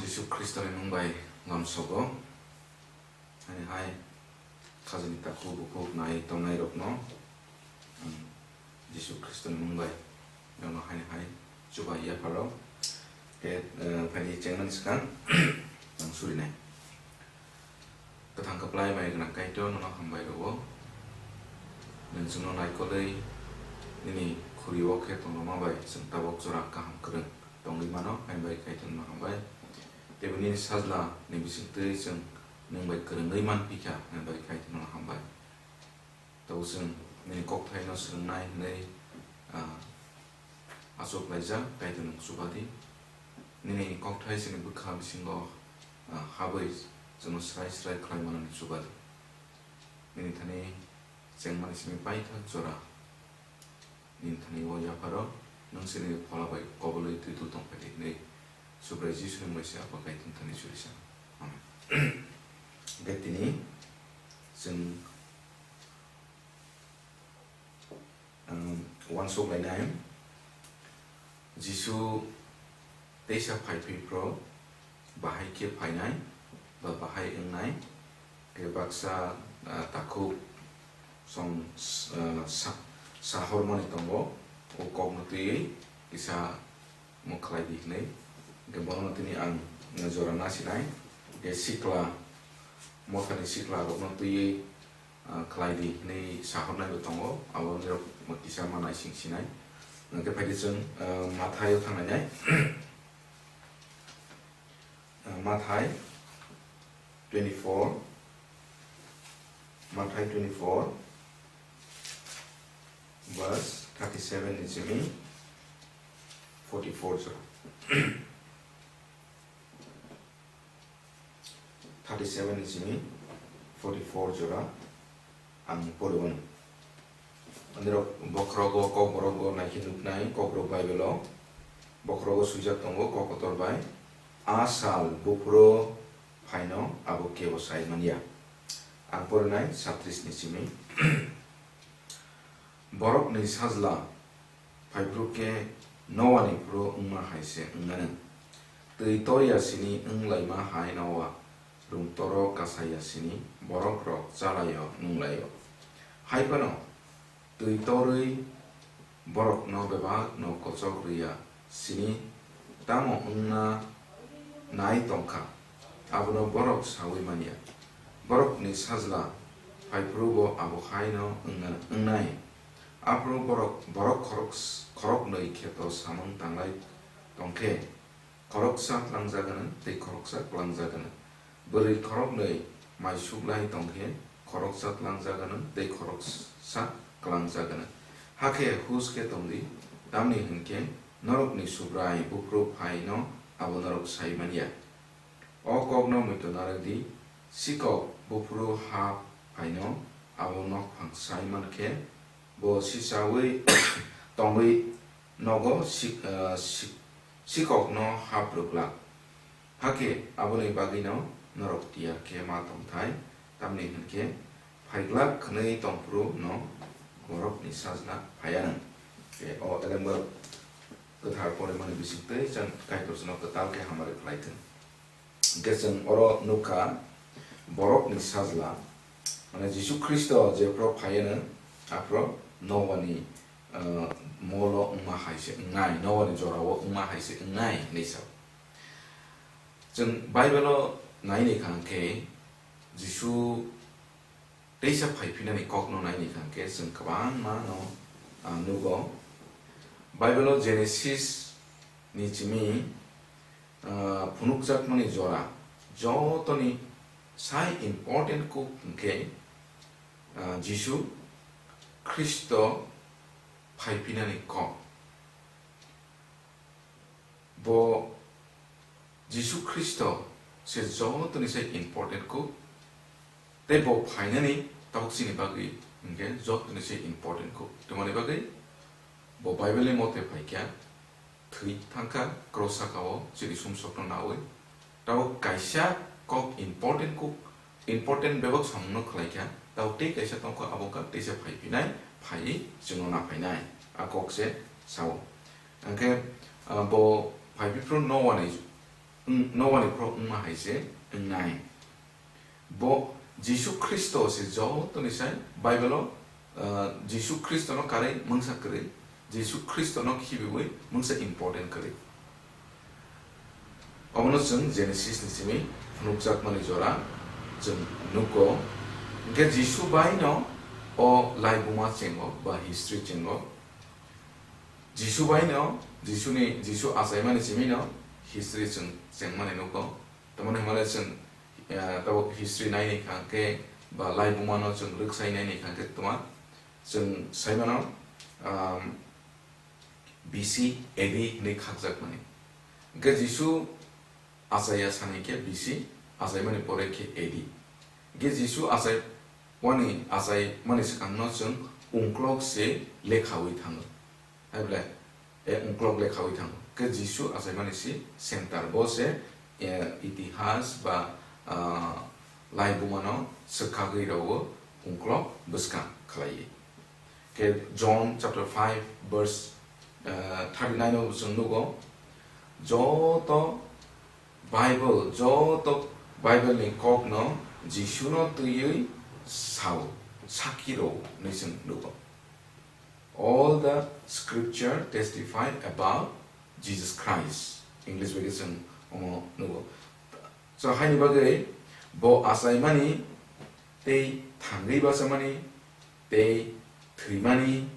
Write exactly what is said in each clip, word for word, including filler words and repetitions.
Jisu Khristoni mung bai lamsogo. Hani hai khajani takhuk bukhuk nai tongnairokno ang Jisu Khristoni mung bai nono hani hai chubai yapharo. Ke, eh, phaidi chengmani swkang ang surinai. Kwthang kwplai mai gwnang Kaitor, nono hambai rwo. Nwng chwngno naikolwi nini khuri-o khe tongma bai chwng tabok jora kaham kwrwng tongwi mano, haini bai Kaitor nono hambai. Teibo nini sajla ni bisingtwi chwng nwng bai kwrwngwi man phikha, haini bai Kaitor nono hambai. Tabuk chwng nini kokthaino swrwngnai hwnwi, ah, achuk laijak, Kaitor nwng chubadi. Nini kokthai chini bwkha bisingo, ah, habwi chwngno srai srai khlai manani chubadi. Nini thani chengmani simi paithak jora nini thani o yapharo nwng chini phola bai kobolwi twitul tongphai di hwnwi Subrai Jisuni mungbai se Apha Kaitor thani suri sa. Amen. Hwnkhe tini chwng, um, uansuk lainai. Jisu teisa phai phai phro bahai khe phainai ba bahai wngnai, khe baksa, ah, takhuk song, ah, sa-, sahormani tongo, o kokno twiwi kisa mukhlai di hwnwi. Hwnkhe bono tini ang jora nasinai, hwnkhe sikla, mothani sikla rokno twiwi, ah, khlai di hwnwi sahornai bo tongo, abo nirok kisa ma naising sinai. Hwnkhe phaidi chwng, ah, Mathaio thanglainai. Ah, Mathai twenty-four, Mathai twenty-four, verse thirty-seven ni simi forty-four jora. Thirty-seven ni simi forty-four jora ang poriwano. Nirok bokhorogo, kokborokgo naikhe nuknai, kokborok Bible-o bokhorogo swijak tongo, kok kotor bai, "A sal buphuru phaino abo kebo sai manya." Ang porinai satris ni simi. Borokni Sajla phaiphru khe Noani phuru wngma hai se wngmano. Twi torya sini wng laima hai Noa rungtoro kasaya sini borokrok chalaio nunglaio. Hai phano twi torwi borokno bebakno kochok rwya sini tamo wngna nai tongkha, abono borok saui manya. Borokni Sajla phaiphuru bo abo haino wngna, wngnai. Aphuru borok, borok khorok, khoroknwi kheto samung tanglai tongkhe, khoroksa tlangjagano tei khoroksa klangjagano. Bwrwi khoroknwi mai suklai tongkhe, khoroksa tlangjagano tei khoroksa klangjagano. Hakhe hus khe tongdi, tamni hwnkhe norokni Subrai buphuru phaino abo norok sai manya. O kokno muitu narwk di, sikok buphuru ha phaino abo nokphang sai mankhe, bo sichaui tongwi nogo sik-, ah, sik-, sikokno hap rwglak. Hakhe aboni bagwino norok tiyar khe ma tongthai, tamni hwnkhe phaiglak khwnwi tongphuru no borokni Sajla phaianw. Khe o elemborok kwthar porimani bisingtwi chwng Kaitor chwngno kwtal khe hamari khlai thung. Hwnkhe chwng oro nukha, borokni Sajla, mane Jisu Khristo jephru phaianw, aphuru Noani, ah, molo wngma hai se wngnai, Noani jorao wngma hai se wngnai hinwi sao. Chwng Bible-o naini kha hwnkhe Jisu teisa phaiphinani kokno naini kha hwnkhe chwng kwbangma no, ah, nugo. Bible-o Genesis ni simi, ah, phunukjakmani jora jotoni sai important kuk hwnkhe, ah, Jisu Khristo phaiphinani kok. Bo Jisu Khristo se jotoni sai important kuk, tei bo phainani tabuk chini bagwi hwnkhe jotoni sai important kuk. Tamoni bagwi bo Bible ni mote phaikha, thwi thangkha cross sakao chini sumsokno naui. Tabuk kaisa kok important kuk, important bebak samungno khlaikha, tabuk tei kaisa tongkha, abo wngkha teisa phaiphinai, phaiwi chwngno naphainai. A kok se sao. Hwnkhe, ah, bo phaiphuru Noani wng-, Noani borok wngma hai se wngnai. Bo Jisu Khristo se jotoni sai Bible-o, ah, Jisu Khristono karwi mungsa kwrwi, Jisu Khristono khibiwi mungsa important kwrwi. Obono chwng Genesis ni simi phunukjakmani jora chwng nugo. Hwnkhe Jisu baino o laibuma chengo ba history chengo. Jisu baino, Jisuni, Jisu achaimani simino history chwng chengmani nugo. Tamoni hwnmale chwng, eh, tabuk history naini kha khe ba laibumano chwng rwksai naini kha khe tuma chwng saimano, um, B C A D hinwi khakjakmani. Hwnkhe Jisu achaiya sani khe B C, achaimani pore khe A D. Hwnkhe Jisu achaimani, achaimani swkangno chwng ungklok se lekhawi thango. Hai ble, e ungklok lekhawi thango. Hwnkhe Jisu achaimani si center, bo se, eh, itihas ba, ah, laibumano swkagwi rwo ungklok bwskang khlaiwi. Khe John chapter five verse, eh, thirty-nine o chwng nugo, joto Bible, joto Bible ni kokno Jisuno twiwi sao, sakiro hinwi chwng nugo. All the scripture testify about Jesus Christ. English bai khe chwng omo nugo. So, haini bagwi bo achaimani tei thangwi bachamani tei thwimani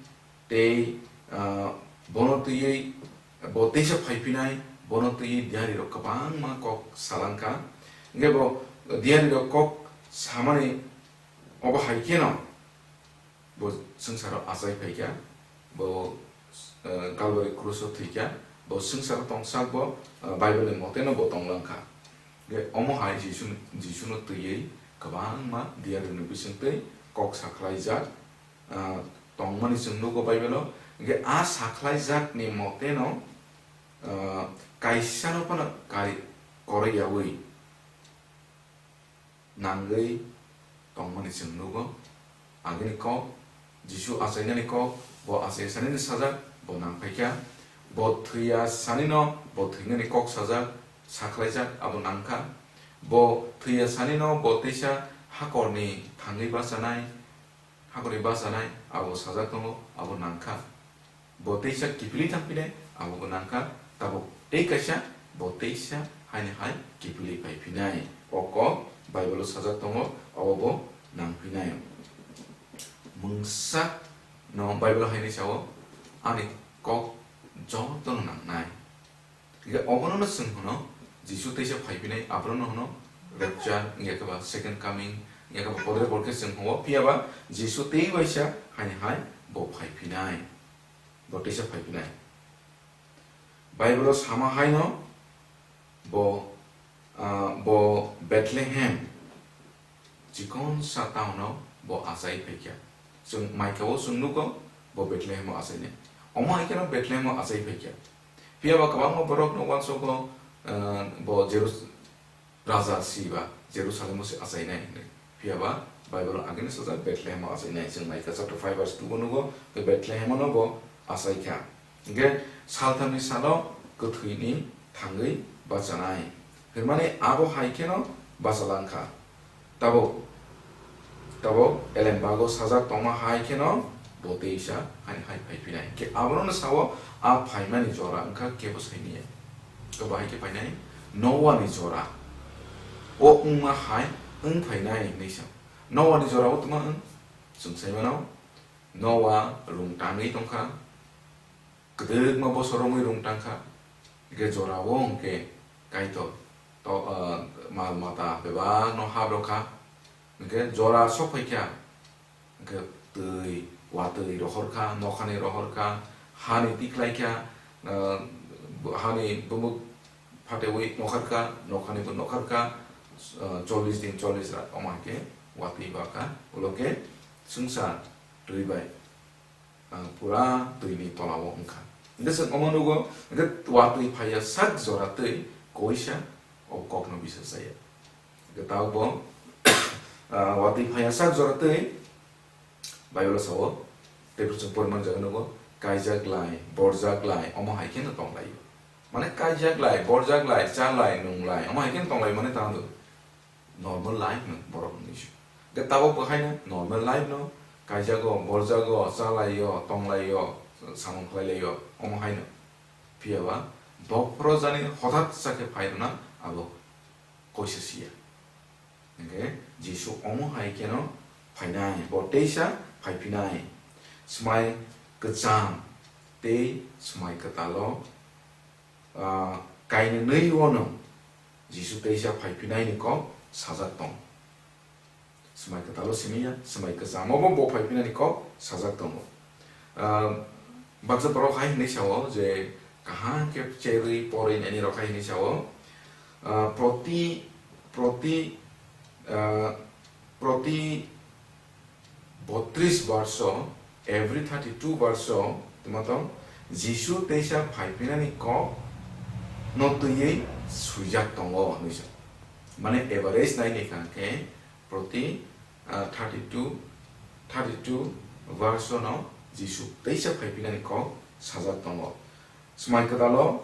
tei, ah, bono twiwi bo teisa phaiphinai, bono twiwi diyarirok kwbangma kok salangkha. Hwnkhe bo diyarirok kok samani obo hai kheno bo swngcharo achai phaikha, bo, eh, Calvary cross-o thwikha, bo swngcharo tongsak bo, eh, Bible ni moteno bo tonglangkha. Hwnkhe omo hai Jisu, Jisuno twiwi kwbangma diyaroni bisingtwi kok sakhlaijak, ah, tongmani chwng nugo Bible-o. Hwnkhe a sakhlaijakni moteno, ah, kaisano phano kai koroi yaui nangwi tongmani chwng nugo. Agini kok, Jisu achainani kok, bo achai sanini sajak, bo nangphaikha. Bo thwiya sanino, bo thwinani kok sajak, sakhlaijak, abo nangkha. Bo thwiya sanino, bo teisa hakorni thangwi bachanai, hakorni bachanai, abo sajak tongo, abo nangkha. Bo teisa kiphilwi thangphinai, abo bo nangkha. Tabuk tei kaisa, bo teisa haini hai kiphilwi phaiphinai. O kok Bible-o sajak tongo, obo bo nangphinai. Mungsa no Bible haini sao, ani kok jotono nangnai. Hingke obono no chwng hwno, Jisu teisa phaiphinai, abono no hwno rapture, hingke ba second coming, hingke ba podre podre chwng hwngo, phiya ba Jisu tei waisa haini hai bo phaiphinai, bo teisa phaiphinai. Bible o sama haino bo, ah, bo Bethlehem, chikonsa town o bo achai phaikha. Chwng maikha o chwng nugo, bo Bethlehem o achainai. Omo hai kheno Bethlehem o achai phaikha. Phiya ba kwbangma borok no uansukgo, eh, bo Jerus-, raja si ba Jerusalem o se achainai hinwi. Phiya ba Bible o agini sajak Bethlehem o achainai. Chwng maikha chapter five verse two o nugo, Bethlehem o no bo achaikha. Hingke salthamni salo kwthwini thangwi bachanai. Hwnmani abo hai kheno bachalangkha. Tabuk, tabuk elembago sajak tongma hai kheno bo teisa haini hai phaiphinai. Hingke abono sao a phaimani jora wngkha kebo sainiya. Kebo hai khe phainai Noani jora. O wngma hai wng phainai hinwi sa. Noani jora o tma wng? Chwng sai mano. Noa rung tangwi tongkha, kwdwkma bosor romwi rung tangkha, hwnkhe jorao hwnkhe Kaitor to-, ah, mal mata bebakno habrokha, hwnkhe jora sok phaikha, hwnkhe twi, watwi rohorkha, nokhani rohorkha, hani tikhlaikha, ah, hani bumuk phatewi nokharkha, nokhanibo nokharkha, ah, chollish din, chollish rat, omo hai khe watwi bakha, ulo khe swngsa twi bai, ah, pura twi ni tola o wngkha. Hingke chwng omo nugo, hingke watwi phaiya sak jora twi koisa o kok no bisa chaya. Hingke tabuk bo, ah, watwi phaiya sak jora twi Bible o sao, tei chwng poriman jaga nugo, kaijak lai, borjak lai, omo hai khe no tong lai o. Mane kaijak lai, borjak lai, cha lai, nung lai, omo hai khe tong lai mani tang do. Normal life no borok ni se. Ge tabok bo hai no normal life no kaijago, borjago, cha lai yo, tong lai yo, samung khlai lai yo, omo hai no. Phiya ba bophoro jani hothat sa khe phai rwna abo koisa siya. Hingkhe Jisu omo hai kheno phainai, bo teisa phaiphinai. Swmai kwcham tei swmai kwtalo, ah, kainwi wano Jisu teisa phaiphinai ni kok sajak tong. Swmai kwtalo simi ya, swmai kwchamo bo, bo phaiphinani kok sajak tongo. Ah, baksa borok hai hinwi sao je kaham khe cherwi porwi nani rok hai hinwi sao, ah, proti, proti, ah, proti botris barso, every thirty two barso, tuma tong Jisu teisa phaiphinani kok no twiwi swijak tongo hinwi sa. Mane average nai ni kha khe proti, ah, thirty two, thirty two verse no Jisu teisa phaiphinani kok sajak tongo. Swmai kwtalo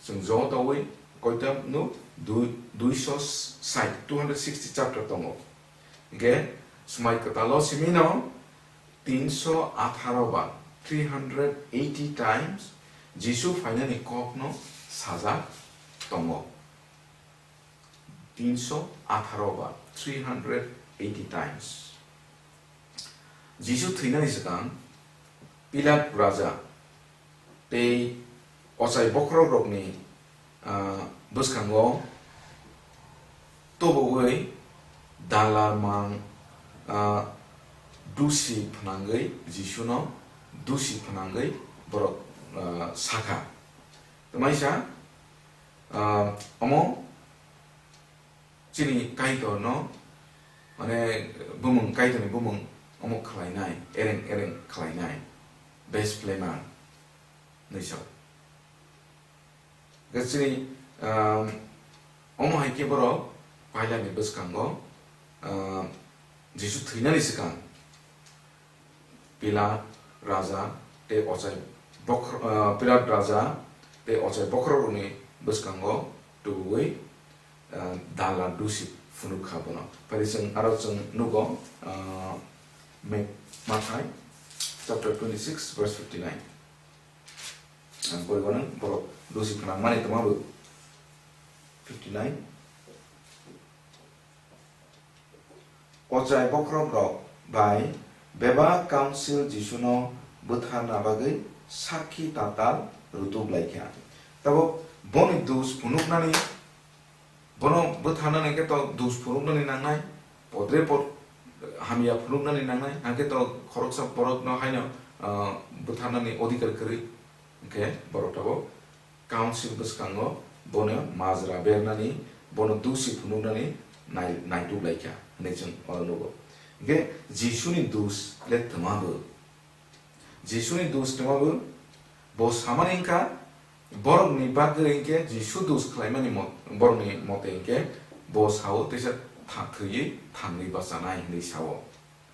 chwng jotowi koita no dui, duiso sait, two hundred sixty chapter tongo. Hingkhe swmai kwtalo simi no tinso atharo ba, three hundred eighty times Jisu phainani kok no sajak tongo. Tinso atharo ba, three hundred eighty times. Jisu thwinani swkang Pilat raja tei ochai bokhorokrokni, ah, bwskango tubuwi dalar mang, ah, dusi phnangwi Jisuno dusi phnangwi borok, ah, sakha. Tamaisa, ah, omo chini Kaitorno, mane, bumung, Kaitorni bumung omo khlainai, ereng ereng khlainai, blasphemy hinwi sao. Hwnkhe chini, um, omo hai khe borok Pilatni bwskango, um, Jisu thwinani swkang Pilat raja tei ochai bokhor-, ah, Pilat raja tei ochai bokhorokrokni bwskango tubuwi, ah, dala dusi phunuk kha bono. Phai chwng aro chwng nugo, ah, Me-, Mathai chapter twenty six verse fifty nine. Ang porigo nang borok dusi phnang mani tongma bo fifty nine. Ochai bokhorok rok bai bebak council Jisuno bwtharna bagwi sakhi tatal rutuk lai kha. Tabuk boni dus phunuknani, bono bwtharnani khe to dus phunuknani nangnai, podre pod hamya phunuknani nangnai, hwnkhe to khoroksa borokno haino, ah, bwtharnani odhikar kwrwi, hwnkhe borok tabuk council bwskango bono majra bernani, bono dusi phunuknani nai-, naituk lai kha hinwi chwng oro nugo. Hwnkhe Jisuni dus le twma bo? Jisuni dus twma bo? Bo samani wngkha, borokni bagwi hwnkhe Jisu dus khlaimani mot-, borokni mote hwnkhe bo sao teisa tha-, thwiwi thangwi bachanai hinwi sao.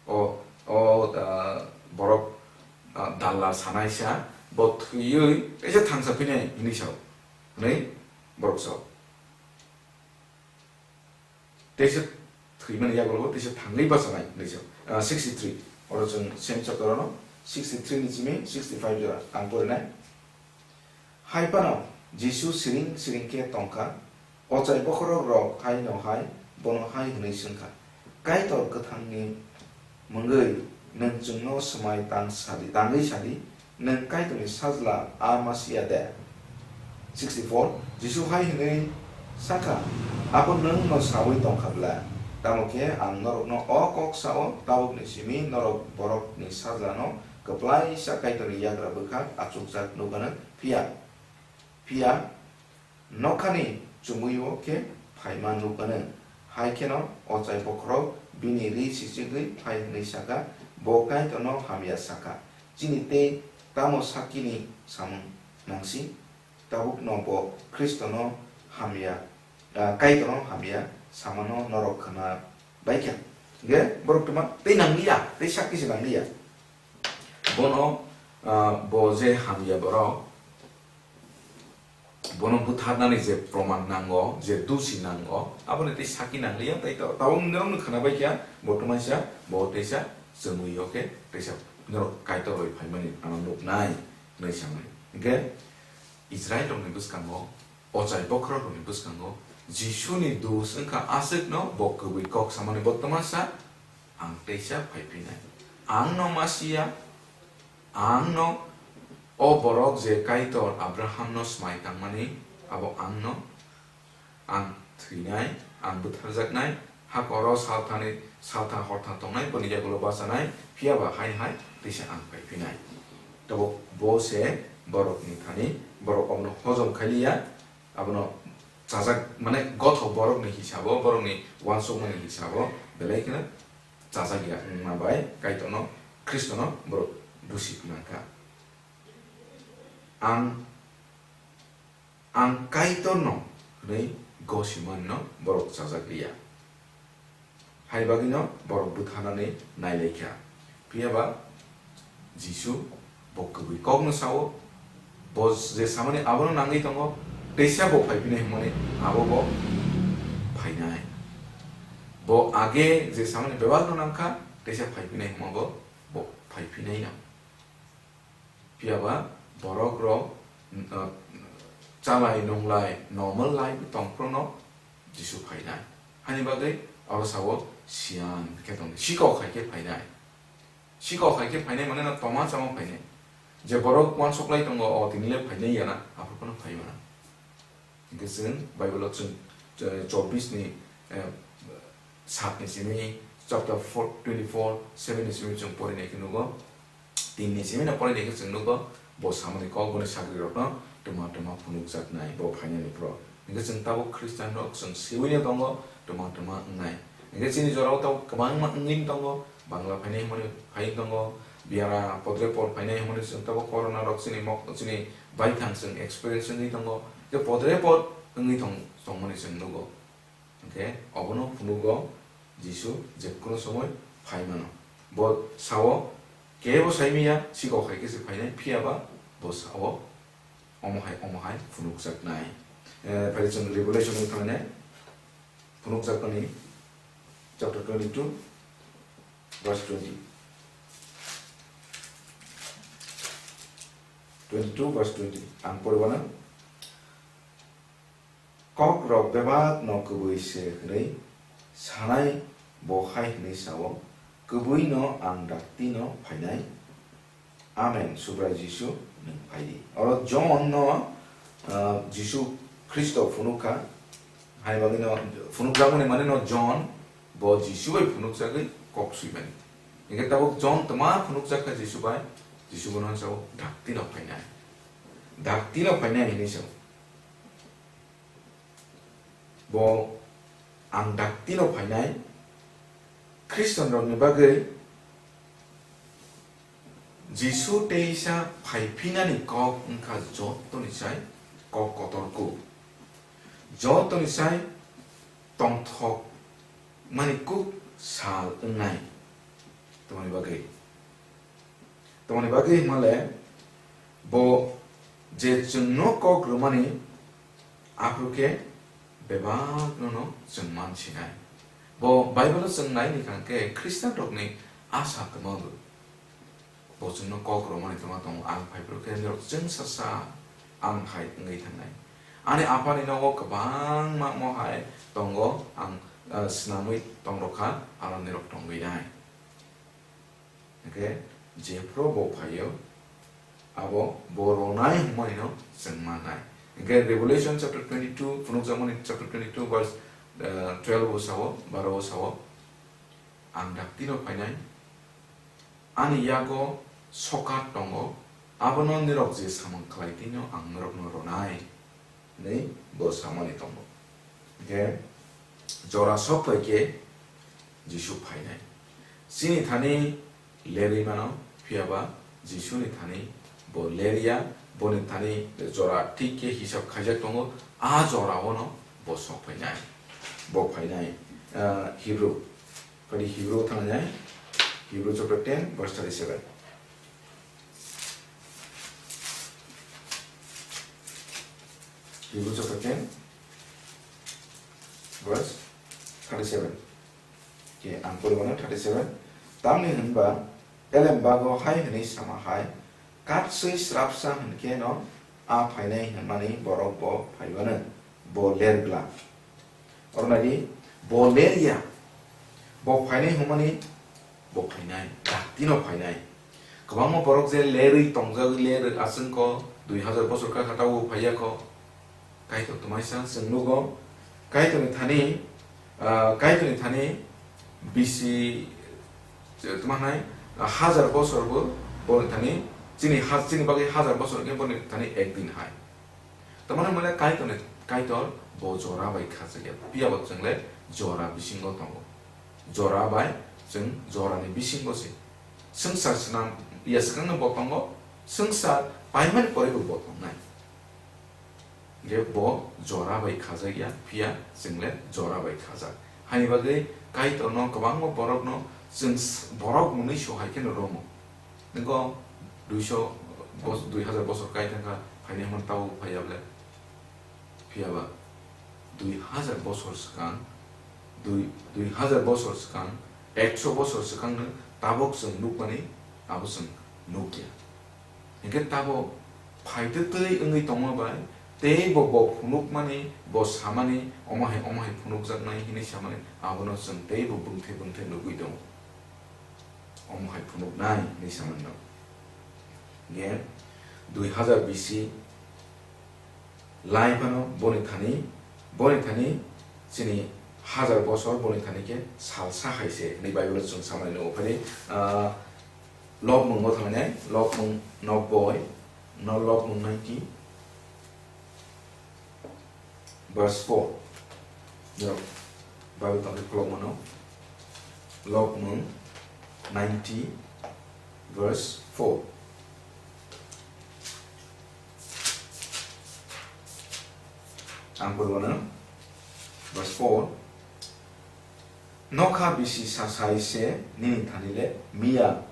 O, o, ah, borok, ah, dalal sanaisa, bo thwiwi teisa thangsa phinai hinwi sao, hwnwi borok sao. Teisa thwimani yagulo bo teisa thangwi bachanai hinwi sao. Ah, sixty three, oro chwng same chapter ano sixty three ni simi sixty five jora ang porinai. Hai phano Jisu siring siring khe tong kha, ochai bokhorok rok hai no hai bono hai hwnwi swng kha, "Kaitor kwthangni mungwi nwng chwngno swmai tang sadi, tangwi sadi, nwng Kaitorni Sajla a Masia de?" Sixty four, Jisu hai hwnwi sa kha, "Abo nwng no saui tong kha bla? Tamo khe ang norokno o kok sa-o, tabukni simi norok Borokni Sajlano kwplaisa Kaitorni yagra bwkhak achukjak nukgwnang, phiya, phiya nokhani chumui-o khe phaima nukgwnang." Hai kheno ochai bokhorok bini ri sichigwi phai hwnwi sa kha, "Bo Kaitorno hamya sa kha. Chini tei tamo sakini samung nangsi? Tabukno bo Khristono hamya, ah, Kaitorno hamya samano norok khna bai kha." Hwnkhe borok twma tei nangliya, tei sakki se nangliya. Bono, ah, bo je hamya borok, Bono butharnani je proman nango, je dusi nango, aboni tei saki nangliya, tei to-, tabuk norokno khwnabaikha, bo twmaisa, bo teisa chwngwi o khe teisa norok Kaitor bai phaimani ano nuknai hwnwi sanai. Hinkhe Israilrokni bwskango, ochai bokhorokrokni bwskango Jisuni dus wngkha aswkno bo kwbwi kok samani, bo twmasa, "Ang teisa phaiphinai. Ang no masiya, ang no o borok je Kaitor Abrahamno swmai tangmani, abo ang no, ang thwinai, ang butharjaknai, hakoro salthani, saltha hortha tongnai, boni yagulo bachanai, phiya ba hai hai teisa ang phaiphinai." Tabuk bo se borokni thani, borok omono hojom khailiya, abono chajak, mane, gothok borokni hisabo, borokni uansukmani hisabo, belai kheno chajak ya wngma bai Kaitorno, Khristono borok dusi phunang kha. Ang, ang Kaitorno hwnwi gosimanino borok chajak liya. Hai bagwino borok bwtharnani nailaikha. Phiya ba Jisu bo kwbwi kokno sao, bo je samani abono nangwi tongo, teisa bo phaiphinai hwnmani abo bo phainai. Bo age je samani bebakno nangkha, teisa phaiphinai hwnma bo, bo phaiphinai no. Phiya ba borok rok, uh, chalai nunglai normal life tong phuru no Jisu phainai. Hani bagwi oro sao siyan khe tong, sikok hai khe phainai. Sikok hai khe phainai mane no toma chama phainai. Je borok uansuklai tongo, o tini le phainai ya na, aphuru phano phai mano. Hinkhe chwng Bible-o chwng, eh, chobbish ni, eh, saat ni simi, chapter four, twenty-four, seven ni simi chwng porinai khe nugo. Tin ni simi no porinai khe chwng nugo, bo samani kok boni sagrirokno twma twma phunukjaknai bo phainani phuru. Hinkhe chwng tabuk Khristian rok chwng siui no tongo, twma twma wngnai. Hinkhe chini jorao tabuk kwbangma wngwi tongo, Bangla phainai hwnmani phai tongo, biara podre pod phainai hwnmani chwng tabuk corona rok chini mok, chini baithang chwng experience wngwi tongo, je podre pod wngwi tong-, tongmani chwng nugo. Hinkhe obono phunugo Jisu je kono somoi phai mano. Bo sao, kebo sai manya, sikok hai khe se phainai, phiya ba bo sao, omo hai, omo hai phunukjaknai. Eh, phai chwng Revelation-o thangnai, phunukjakmani chapter twenty-two, verse twenty. Twenty-two verse twenty. Ang poriwano, "Kokrok bebakno kwbwi se hwnwi sanai bo hai hwnwi sao, 'Kwbwino ang daktino phainai.' Amen, Subrai Jisu, nwng phai di." Oro John no, ah, Jisu Khristo phunuk kha, hai bagwi no phunukjakmani mane no John bo Jisu bai phunukjagwi kok swimani. Hinkhe tabuk John twma phunukjak kha Jisu bai, Jisu bono sao, "Daktino phainai. Daktino phainai," hinwi sao. Bo ang daktino phainai, Khristianrokni bagwi Jisu teisa phaiphinani kok wngkha jottoni sai kok kotor kuk, jottoni sai tongthok mani kuk sal wngnai. Tamoni bagwi, tamoni bagwi hwnmale bo je chwngno kok rwmani, aphuru khe bebakno no chwng man sinai. Bo Bible-o chwng nai ni kha khe Khristian rokni asa kwmago. Bo chwngno kok rwmani twma tongo, ang phai phuru khe norok chwngsasa ang hai wngwi thangnai. Ani Aphani nogo kwbangma mo hai tongo, ang, ah, swnamwi tong rwkha, aro norok tongwi nai. Hinkhe jephru bo phaio, abo bo ronai hwnmani no chwng mannai. Hinkhe Revelation chapter twenty-two, phunukjakmani chapter twenty-two verse, ah, twelve o sao, baro o sao, "Ang daktino phainai, ani yago sokat tongo, abono nirok je samung khlai tino ang norokno ronai," hwnwi bo samani tongo. Hinkhe jora sok phai khe Jisu phainai. Chini thani lerwi mano, phiya ba Jisuni thani bo lerya, boni thani jora thik khe hisab khaijak tongo, a jora o no bo sok phainai, bo phainai. Ah, Hebrew, phadi Hebrew thangnai, Hebrew chapter ten, verse thirty-seven. Hebrew chapter ten, verse thirty-seven. Ke ang pori mano thirty-seven. Tamni hinba elembago hai hwnwi sama hai, katswi srapsa hwnkhe no a phainai hwnmani borok bo phaiwano, bo lergla. Oro nai di, bo ler ya, bo phainai hwnmani bo phainai, dakti no phainai. Kwbangma borok je lerwi tongjagwi ler aswk kho, dui hazar bosor kha kha tabuk phaiya kho. Kaitor twmaisa chwng nugo, Kaitorni thani, ah, Kaitorni thani bisi, tma hwnai, ah, hazar bosor bo, boni thani chini ha-, chini bagwi hazar bosor khe boni thani ekdin hai. Tamani mane Kaitorni, Kaitor bo jora bai khajak ya, phiya bo chwng le jora bisingo tongo. Jora bai chwng jorani bisingo se. Swngchar swnam ya swkangno bo tongo, swngchar paimani pore bo bo tongnai. Hingke bo jora bai khajak ya, phiya chwng le jora bai khajak. Haini bagwi Kaitorno kwbangma borokno chwng s-, borok mwnwi so hai kheno romo. Nokho duiso bos-, dui hazar bosor kai thangkha, phaini hwnmano tabuk phaiya ble. Phiya ba dui hazar bosor swkang, dui, dui hazar bosor swkang, ekso bosor swkangno tabuk chwng nukmani abo chwng nukya. Hingke tabuk phaitwtwi wngwi tongma bai tei bo, bo phunukmani, bo samani, omo hai, omo hai phunukjaknai hinwi samani, abono chwng tei bo bwngthai bwngthai nugwi tongo. Omo hai phunuknai hinwi samani no. Hingke dui hazar bisi lai phano boni thani, boni thani chini hazar bosor boni thani khe salsa hai se hinwi Bible o chwng samani nukgo. Phai, ah, Lobmung o thangwi nai, Lobmung nobboi, no Lobmung ninety, verse four. Norok Bible tongkhe khulok mano. Lobmung ninety, verse four. Ang pori mano, verse four. Nokha bisi sa sai se nini thani le miya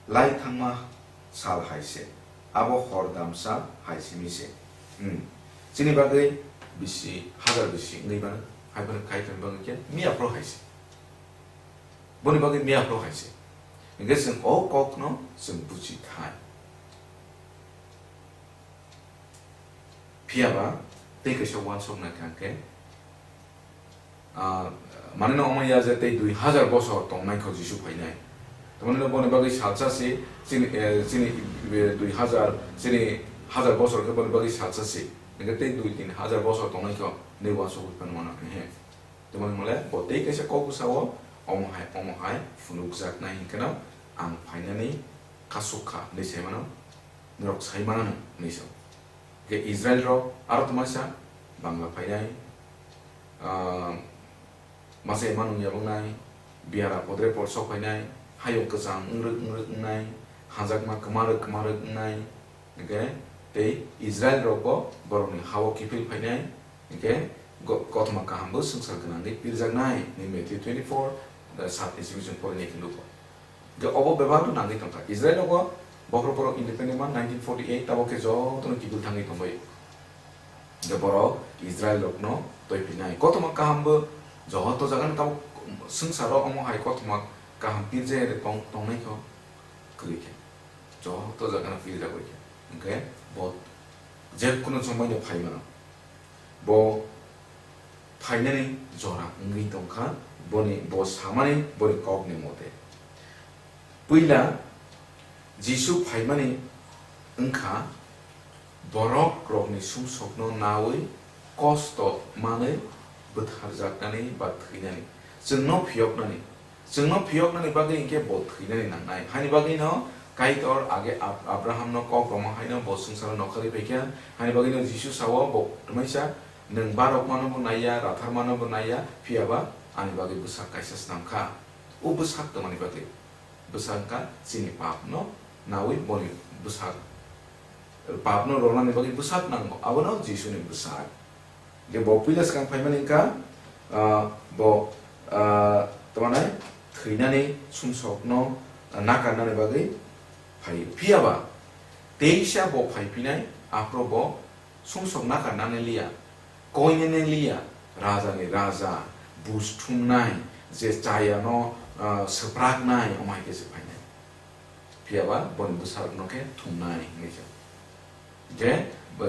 lai thangma sal hai se, abo hor damsa hai simi se. Hmm. Chini bagwi bisi, hazar bisi wngwi mano, hai phano Kaitorni bagwi khe miya phuru hai se. Boni bagwi miya phuru hai se. Hingke chwng o kokno chwng buchi khai. Phiya ba tei kaisa uansuk nai kha khe, ah, mane no omo ya je tei dui hazar bosor tongnai kho Jisu phainai. Tamani no boni bagwi salsa se chini, eh, chini, eh, dui hazar, chini hazar bosor khe boni bagwi salsa se. Hingke tei dui tin hazar bosor tongnai kho hinwi uansuk phano mano he. Tamani mole bo tei kaisa kok bwsa o omo hai, omo hai phunukjaknai hingke no ang phainani kasuk kha hinwi sai mano. Norok sai mano hinwi sa. Hingke Israel rok aro twmasa Bangla phainai, ah, masa ema nung yabwngnai, biara podre porsok phainai, hayung kwchang wngrwk wngrwk wngnai, hanjakma kwmarwk kwmarwk wngnai, hingke tei Israel rok bo borokni ha-o kiphil phainai, hingke go-, kothoma kaham bo swngchar gwnangwi pirjaknai, hinwi Matthew twenty-four, sat ni simi chwng porinai khe nukgo. Hingke obo bebak no nangwi tongkha. Israel rogo bokhorok borok independent man nineteen forty-eight, tabok khe jotono kiphil thangwi tongbai. Hingke borok Israel rokno toiphinai. Kothoma kaham bo joto jaga no tabok swngcharo omo hai kothoma kaham pirjai tong, tongnai kho kwrwi khe. Joto jaga no pirjagwi khe. Hingke bo jekunu chongbai no phai mano. Bo phainani jora wngwi tongkha, boni, bo samani boni kokni mote. Puila Jisu phaimani wngkha borok rokni sumsokno nawi kosto manwi bwtharjaknani ba thwinani. Chwngno phiyoknani. Chwngno phiyoknani bagwi hinkhe bo thwinani nangnai. Haini bagwino Kaitor age Ab-, Abrahamno kok rwma haino bo swngcharo nokharwi phaikha. Haini bagwino Jisu sao bo twmaisa, "Nwng barokmano bo naiya, ratharmano bo naiya, phiya ba ani bagwi bwsak kaisa snam kha." O bwsak tongmani bagwi. Bwsak wngkha chini papno nawi boni bwsak. Papno rwnani bagwi bwsak nango, abono Jisuni bwsak. Je bo puila swkang phaimani wngkha, ah, bo, ah, tamo nai thwinani sumsokno, ah, nakarnani bagwi phaio. Phiya ba teisa bo phaiphinai, aphuru bo sumsok nakarnani liya, koinene liya, raja ni raja, buj thumnai, je chaya no, ah, swpraknai, omo hai khe se phainai. Phiya ba boni bwsarok no khe thumnai hinwi se. Je,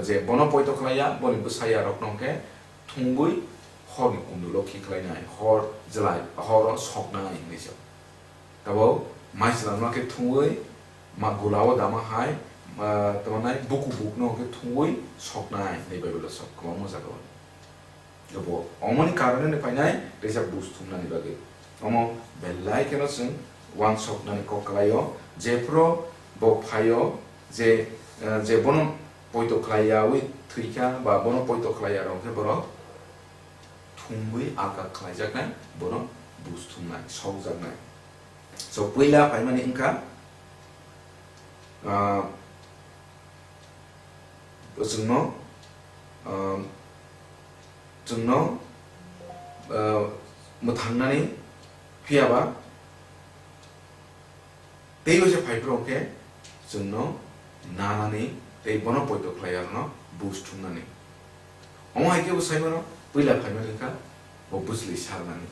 je bono poito khlaiya, boni bwsaya rok no khe thumwi horni kundulo khiklainai, hor jwlai, horo soknai hinwi se. Tabuk maichwlangno khe thungwi ma gulao dama hai, ah, tamo nai buku bukno khe thungwi soknai hinwi Bible-o sok kwbangma jagao. Bo omoni karoneni phainai teisa buj thumnani bagwi. Omo belai kheno chwng uansuknani kok khlaio, jephru bo phaio je, ah, je bono poito khlaiyawi thwikha ba bono poito khlaiya rok khe borok thumwi alka khlaijaknai, bono buj thumnai, sokjaknai. So, puila phaimani wngkha, ah, chwngno, ah, chwngno, ah, mwthangnani, phiya ba tei waisa phaiphuru khe chwngno nanani tei bono poito khlai arokno buj thumnani. Omo hai khe bo sai mano, puila phaimani wngkha bo bwchwlwi sarnani.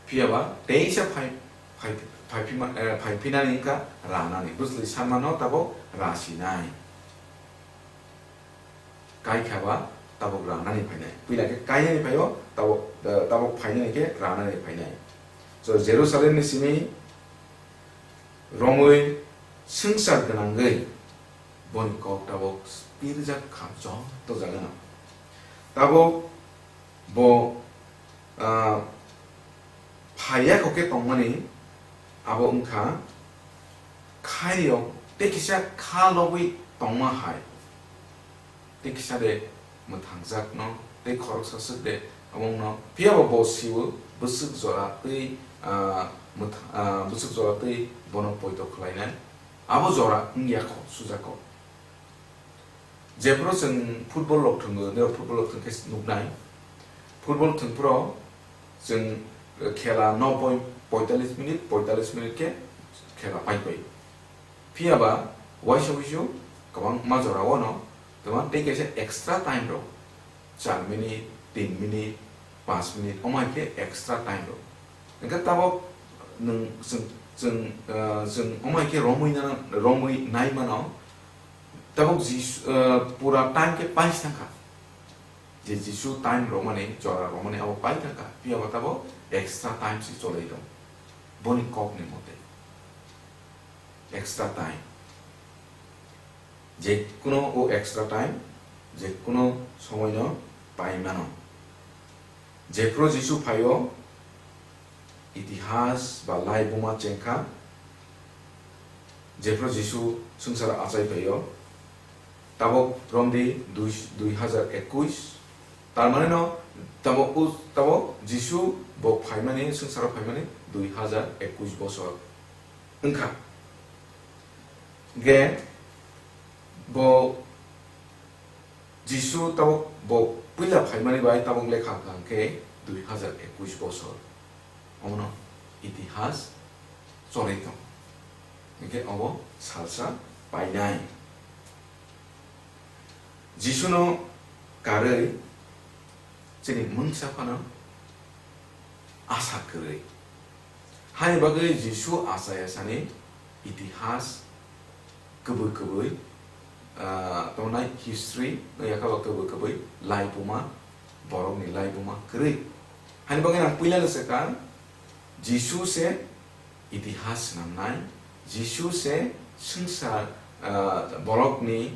Phiya ba teisa phai, phai, phaiphima, eh, phaiphinani wngkha ranani. Bwchwlwi sarmano tabuk rasinai. Kaikha ba tabuk ranani phainai. Puila khe kainani phaio, tabuk, eh, tabuk phainani khe ranani phainai. So, Jerusalemni simi romwi swngchar gwnangwi boni kok tabuk pirjak kha joto jagano. Tabuk bo, ah, phaiya kok khe tongmani abo wngkha khairiyok tei kisa kha logwi tongma hai. Tei kisa de mwthangjakno tei khoroksa swk de omo wngno. Phiya bo bo siwo bwswk jora tei, ah, mwtha-, ah, bwswk jora tei bono poito khlainai. Abo jora wngya kho, sujak kho. Jephru chwng football rok thwngo, nirok football rok thwng khe nuknai. Football thwngphru chwng khela noboi poitalis minute, poitalis minute khe khela pai pai. Phiya ba waisa wuisu kwbangma jora o no, tamo tei kaisa extra time rok, char minute, tin minute, panch minute, omo hai khe extra time rok. Hingkhe tabok nwng chwng, chwng, ah, chwng omo hai khe romwi nana, romwi nai mano, tabok Jisu, ah, pura time khe paisi thangkha. Je Jisu time romani, jora romani abo pai thangkha, phiya ba tabok extra time se cholai tong. Boni kok ni mote. Extra time. Je kuno o extra time, je kuno somoi no pai mano. Jephru Jisu phaio, itihas ba laibuma chengkha. Jephru Jisu swngcharo achai phaio, tabok romdi dui, dui hajar ekuis. Tar mane no tabok u, tabok Jisu bo phaimani, swngcharo phaimani dui hajar ekuis bosor wngkha. Ge bo Jisu tabok bo puila phaimani bai tabok lekha wngkha hwnkhe dui hajar ekuis bosor. Omono itihas choli tong. Hwnkhe obo salsa painai. Jisuno karwi chini mungsa phano asa kwrwi. Hani bagwi Jisu achaya sani itihas kwbwi kwbwi, ah, tongnai history, no yakha ba kwbwi kwbwi laibuma, borokni laibuma kwrwi. Hani bagwi ang puila no swkang, Jisu se itihas swnamnai, Jisu se swngchar, ah, borokni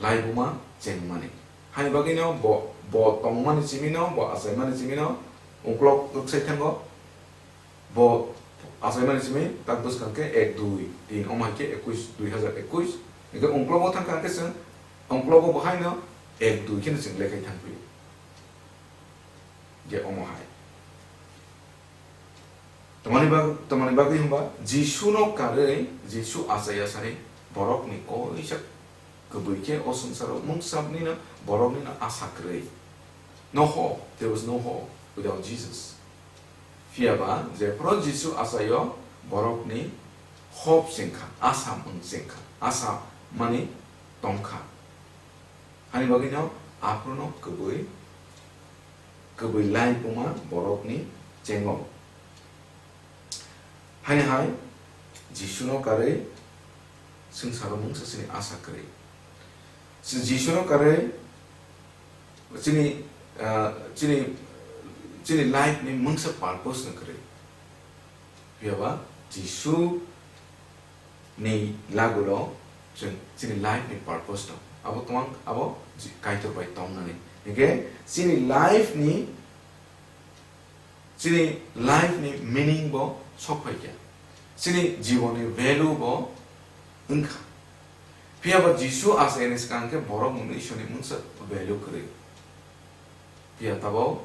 laibuma chengmani. Hani bagwino bo, bo tongmani simino, bo achaimani simino, uklok wksai thango, bo achaimani simi tak bwskang khe ek, dui, tin, omo hai khe ekuis, dui hajar ekuis, hingkhe unklogo thangkha hingkhe chwng, unklogo bo haino ek, dui kheno chwng lekhai thangphio. Je omo hai. Tamani bag-, tamani bagwi hwnba Jisuno karwi Jisu achaya sani borokni koisa kwbwi khe o swngcharo mungsabnino boroknino asa kwrwi. No hope, there was no hope without Jesus. Phiya ba jephru Jisu achaio borokni hope chengkha, asa mung chengkha, asa mani tongkha. Ani bagwino aphuru no kwbwi, kwbwi lai buma borokni chengo. Haini hai Jisuno karwi swngcharo mungsa chini asa kwrwi. Si Jisuno karwi chini, ah, chini, chini life ni mungsa purpose no kwrwi. Phiyaba Jisu ni lagulo chwng chini life ni purpose no. Abo twmang, abo ji-, Kaitor bai tongnani. Hingke chini life ni, chini life ni meaning bo sok phai kha. Chini jibon ni value bo wngkha. Phiyaba Jisu achaini swkang khe borok mwnwi Iswrni mungsa value kwrwi. Phiya tabok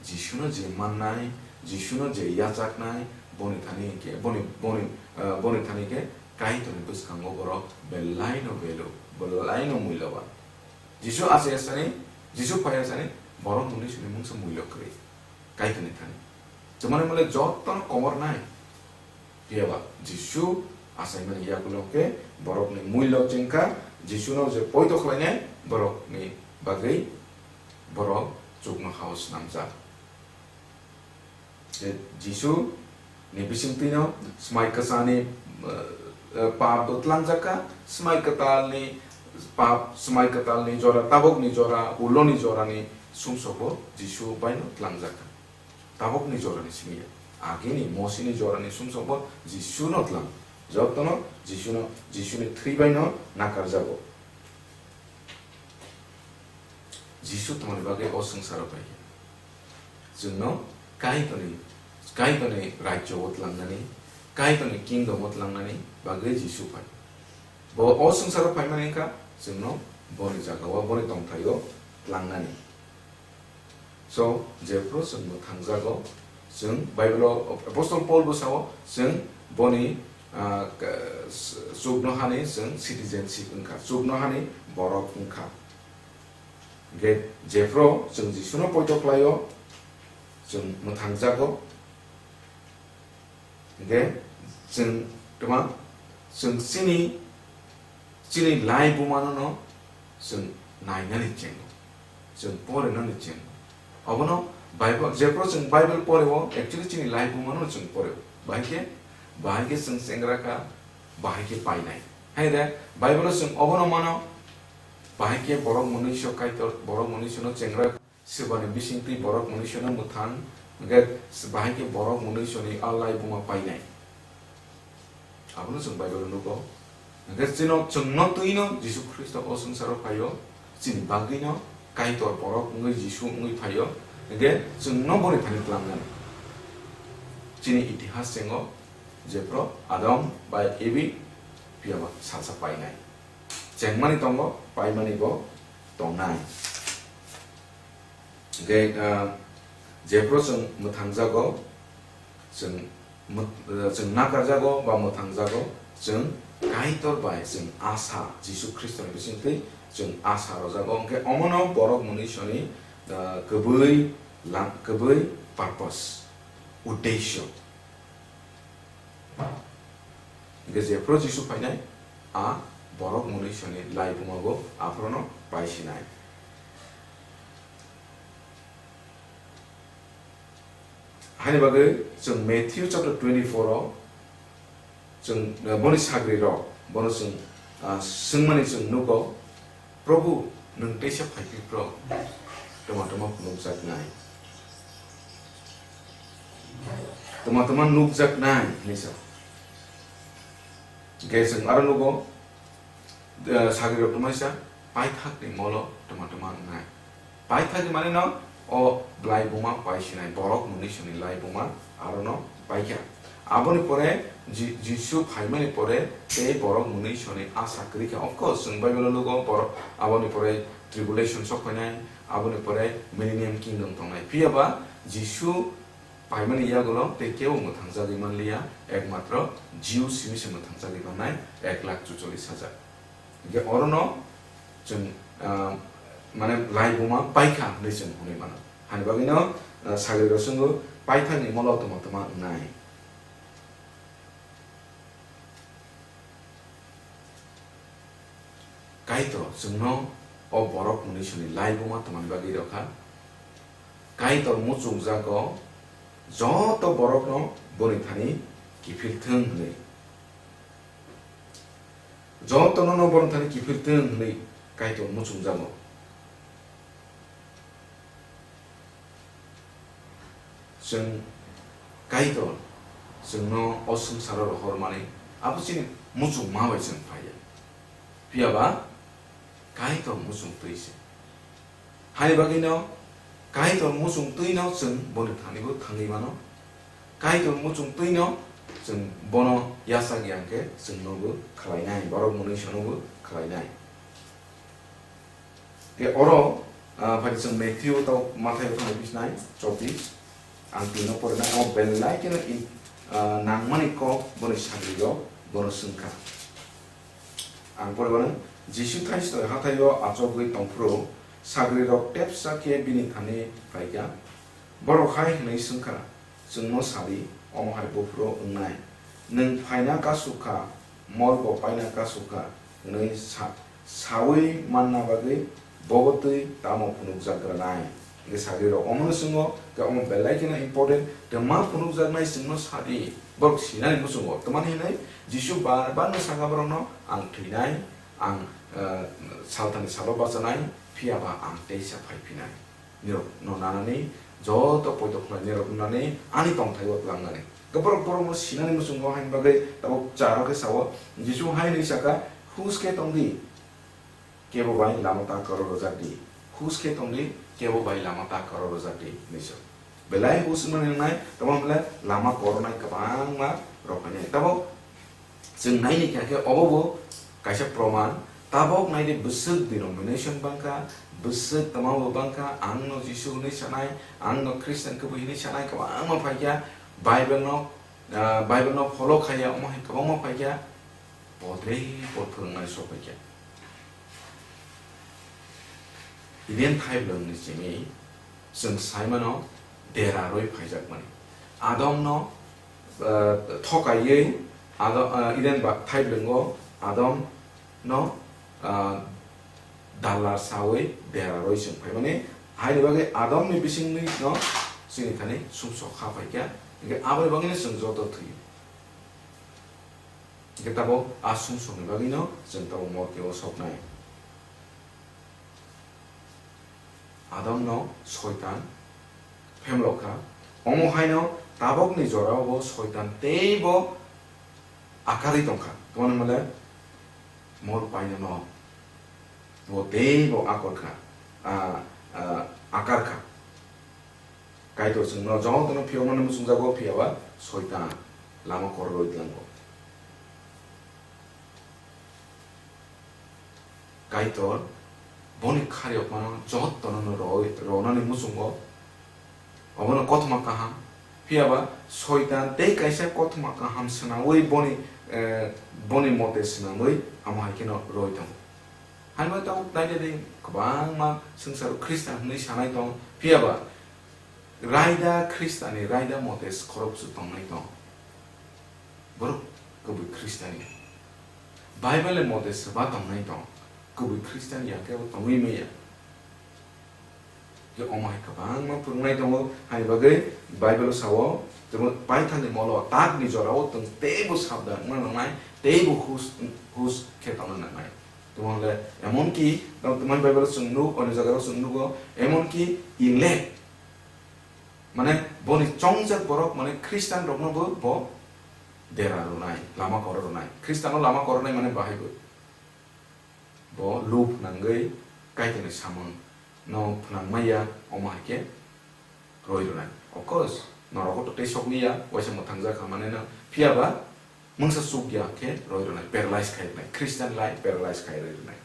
Jisuno je mannai, Jisuno je yachaknai, boni thani khe, boni, boni, ah, boni thani khe Kaitorni bwskango borok belaino value, belaino mulyaban. Jisu achai sani, Jisu phai sani, borok mwnwi Iswrni mungsa mulya kwrwi Kaitorni thani. Chwmani mole jottono komor nai. Phiyaba Jisu achaimani yagulo khe borokni mulya chengkha, Jisuno je poito khlainai borokni bagwi borok chuknohao swnamjak. Je Jisu ni bisingtwino Swmai Kwchani, eh, eh, pap bo twlangjakha, Swmai Kwtalni pap, Swmai Kwtalni jora, tabukni jora, uloni jorani sumsokbo Jisu baino twlangjakha. Tabukni jorani simi ya. Agini Mosini jorani sumsokbo Jisuno tlang. Jottono Jisuno, Jisuni thwi baino nakarjago. Jisu tongmani bagwi o swngcharo phai khe chwngno Kaitorni, Kaitorni rajyo o tlangnani, Kaitorni kingdom o tlangnani bagwi Jisu phai. Bo o swngcharo phaimani wngkha chwngno boni jaga o, boni tongthai o tlangnani. So, jephru chwng mwthangjago, chwng Bible o Apostle Paul bo sao, chwng boni, ah, k-, s-, chuknohani chwng citizenship wngkha, chuknohani borok wngkha. Hingkhe jephru chwng Jisuno poito khlaio, chwng mwthangjago. Hingkhe chwng twma, chwng chini, chini lai bumano no chwng nainani chengo, chwng porinani chengo. Obono Bible, jephru chwng Bible poreo, actually chini lai bumano chwng poreo. Bahai khe, bahai khe chwng chengra kha, bahai khe painai. Hai de, Bible o chwng obono mano, bahai khe borok mwnwiso Kaitor, borok mwnwisono chengra. Swbani bisingtwi borok mwnwisono mwthang, hwnkhe bahai khe borok mwnwisoni a lai buma painai. Abono chwng Bible-o nugo. Hwnkhe chwngno, chwngno twino Jisu Khristo o swngcharo phaio, chini bagwino Kaitor borok wngwi Jisu wngwi phaio, hwnkhe chwngno boni thani tlangnani. Chini itihas chengo, jephru Adam bai Evi phiyaba salsa painai. Chengmani tongo, paimani bo tongnai. Hingkhe, ah, jephru chwng mwthangjago, chwng mwth-, ah, chwng nakarjago ba mwthangjago, chwng Kaitor bai chwng asa, Jisu Khristoni bisingtwi chwng asa rojago. Hingkhe omono borok mwnwisoni, ah, kwbwi lang-, kwbwi purpose, uddesyo. Hingkhe jephru Jisu phainai, a borok mwnwisoni lai bumago aphruno paisinai. Haini bagwi chwng Matthew chapter twenty-four o chwng, eh, boni sagrirok bono chwng, ah, swngmani chwng nugo, Probhu, nwng teisa phaiphikro twma twma phunukjaknai. Twma twma nukjaknai hinwi sa. Hingkhe chwng aro nugo, eh, sagrirok twmaisa paithakni molo twma twma wngnai. Paithakni manino o bwlai buma paisinai, borok mwnwisoni lai buma arono paikha. Aboni pore Ji-, Jisu phaimani pore tei borok mwnwisoni asa kwrwi kha. Of course, chwng Bible-o nugo borok aboni pore tribulation sok phainai, aboni pore millennium kingdom tongnai. Phiyaba Jisu paimani yagulo tei kebo mwthangjagwi manliya, ekmatro Jew simi se mwthangjagwi mannai, ek lakh chuchollish hajar. Hingkhe orono chwng, ah, mane, laibuma paikha hinwi chwng hwnwi mano. Hani bagwino, ah, sagrirok chwngo paithakni molo twma twma wngnai. Kaitor chwngno O borok mwnwisoni laibuma tongmani bagwi rw kha. Kaitor muchungjago joto borokno boni thani kiphil thung hwnwi. Jotono no boni thani kiphil thung hwnwi Kaitor muchungjago. Chwng Kaitor chwngno o swngcharo rohormani abo chini muchungma bai chwng phaiya. Phiya ba Kaitor muchung twi se. Haini bagwino Kaitor muchung twino chwng boni thanibo thangwi mano. Kaitor muchung twino chwng bono yachak ya hwnkhe chwngnobo khlainai, borok mwnwisonobo khlainai. Ke oro, ah, phai chwng Matthew tau Mathai bwkhani bisnai chobbish. Ang tino porinai o belai kheno in, ah, nangmani kok boni sagrirok bono swngkha. Ang poribano, Jisu thaisno hathaio achogwi tongphuru sagrirok tepsa khe bini thani phaikha. Borok hai hwnwi swngkha, "Chwngno sadi, omo hai buphuru wngnai. Nwng phaina kasuk kha, mol bo paina kasuk kha," hwnwi sa-, saui manna bagwi bobo twi tamo phunukjak granai. Hwnkhe sagrirok omono swngo, hwnkhe omo belai kheno important, twma phunukjaknai chwngno sadi. Borok sinani muchungo, twmani hinwi Jisu bar bar no sakha borokno, "Ang thwinai, ang, eh, salthani salo bachanai, phiya ba ang teisa phai phinai." Nirok no nanani joto poito khlai nirok nani ani tongthai o tlangnani. Borok borok no sinani muchungo hain bagwi tabuk charo khe sao, Jisu hai hinwi saka, "Hus khe tongdi, kebo bai lama ta koro rojak di. Hus khe tongdi, kebo bai lama ta koro rojak di," hinwi sa. Belai hus wngmani wngnai, tamo hwnle lama koronai kwbangma rok phainai. Tabuk Chwng naini kha khe obo bo kaisa proman, tabok naidi bwswk denomination bangkha, bwswk twma bo bangkha, ang no Jisu hwnwi sanai, ang no Christian kwbwi hwnwi sanai kwbangma phaikha, Bible no, ah, Bible no follow khaiya omo hai kwbangma phaikha, podrei pod phwrwngnai sok phaikha. Eden thaiblwng ni simi chwng sai mano dera rwi phaijak mani. Adam no, ah, thokaiwi Adam, ah, Eden ba thaiblwngo Adam no, ah, dalar sawi dera rwi chwng phai mani. Haini bagwi Adam ni bisingni no chini thani sumsok kha phaikha. Hingkhe aboni bagwi no chwng joto thwiyo. Hingkhe tabok a sumsokni bagwino chwng tabok morke o soknai. Adamno Soitan phemlok kha. Omo haino tabokni jorao bo Soitan teibo akarwi tong kha. Tamoni hwnle mol painano bo teibo akor kha, a, a, akar kha. Kaitor chwngno jotono phiyoknani muchungjago, phiya ba Soitan lama kororwi tlango. Kaitor boni khariyokmano jotono no roi-, ronani muchungo, obono kothoma kaham. Phiya ba Soitan tei kaisa kothoma kaham swnamwi boni, eh, boni mote swnamwi amo hai kheno roi tongo. Haino tabuk naina di, kwbangma swngcharo Khristan hwnwi sanai tong, phiya ba raida Khristanni raida mote khoroksu tongnai tong. Borok kwbwi Khristanni Bible mote swba tongnai tong, kwbwi Khristan ya khe bo tongwi manya. Je omo hai kwbangma phwrwngnai tongo, hai bagwi Bible o sao, tebo paithakni molo, takni jorao twng teibo sabdan wngna nangnai, teibo hus, hus khe tongna nangnai. Tamo hwnle, emonki, tamo Bible o chwng nuk, onyo jagao chwng nugo, emonki elect, mane boni chongjak borok, mane Khristanrokno bo, bo dera rwnai, lama koro rwnai. Khristano lama koronai mane bahai bo. Bo lub phnangwi Kaitorni samung no phnang maya, omo hai khe roi rwnai. Of course, norok o to tei sok liya, waisa mwthang jak kha mane no, phiya ba mungsa chuk ya khe roi rwnai, paralyze khai rwnai, Christian life paralyze khai roi rwnai.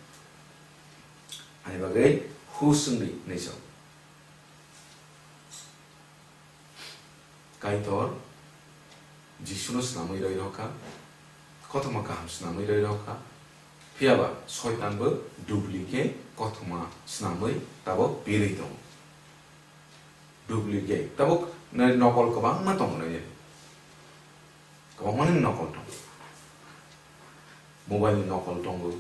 Ani bagwi hus wngdi hinwi sa. Kaitor Jisuno snamwi roi rw kha, kothoma kaham snamwi roi rw kha, phiya ba Soitan bo duplicate kothoma snamwi tabok birwi tongo. Duplicate. Tabok nai nokol kwbangma tongo nai. Kwbangma ni nokol tongo. Mobile ni nokol tongo.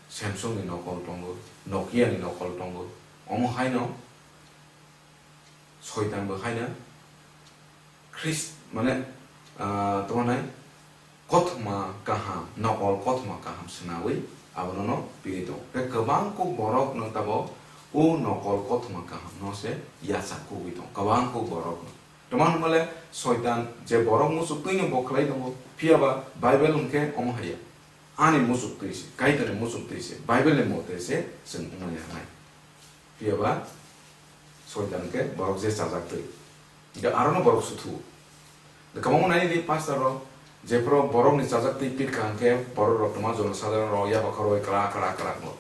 Samsung ni nokol tongo, Nokia ni nokol tongo. Omo haino Soitan bo haino Khrist, mane, ah, tamo nai kothoma kaham, nokol kothoma kaham swnawi abono no piri tongo. Tei kwbang kuk borok no tabo o nokol kothoma kaham no se yachak kugwi tongo, kwbang kuk borok no. Tamo hwnmale Soitan je borok muchuk twi no bo khlai tongo, phiya ba Bible hwnkhe omo haiya. Ani muchuk twi se, Kaitor ni muchuk twi se, Bible ni mote se chwng wngna nangnai. Phiya ba Soitan khe borok je chajak twi. Hingkhe aro no borok suthu. Kwbangma nai di pastor rok, jephru borok ni chajak twi pirkha hingkhe borok rok tongma jono sadharon rok yaba khoroi kra kra kra no.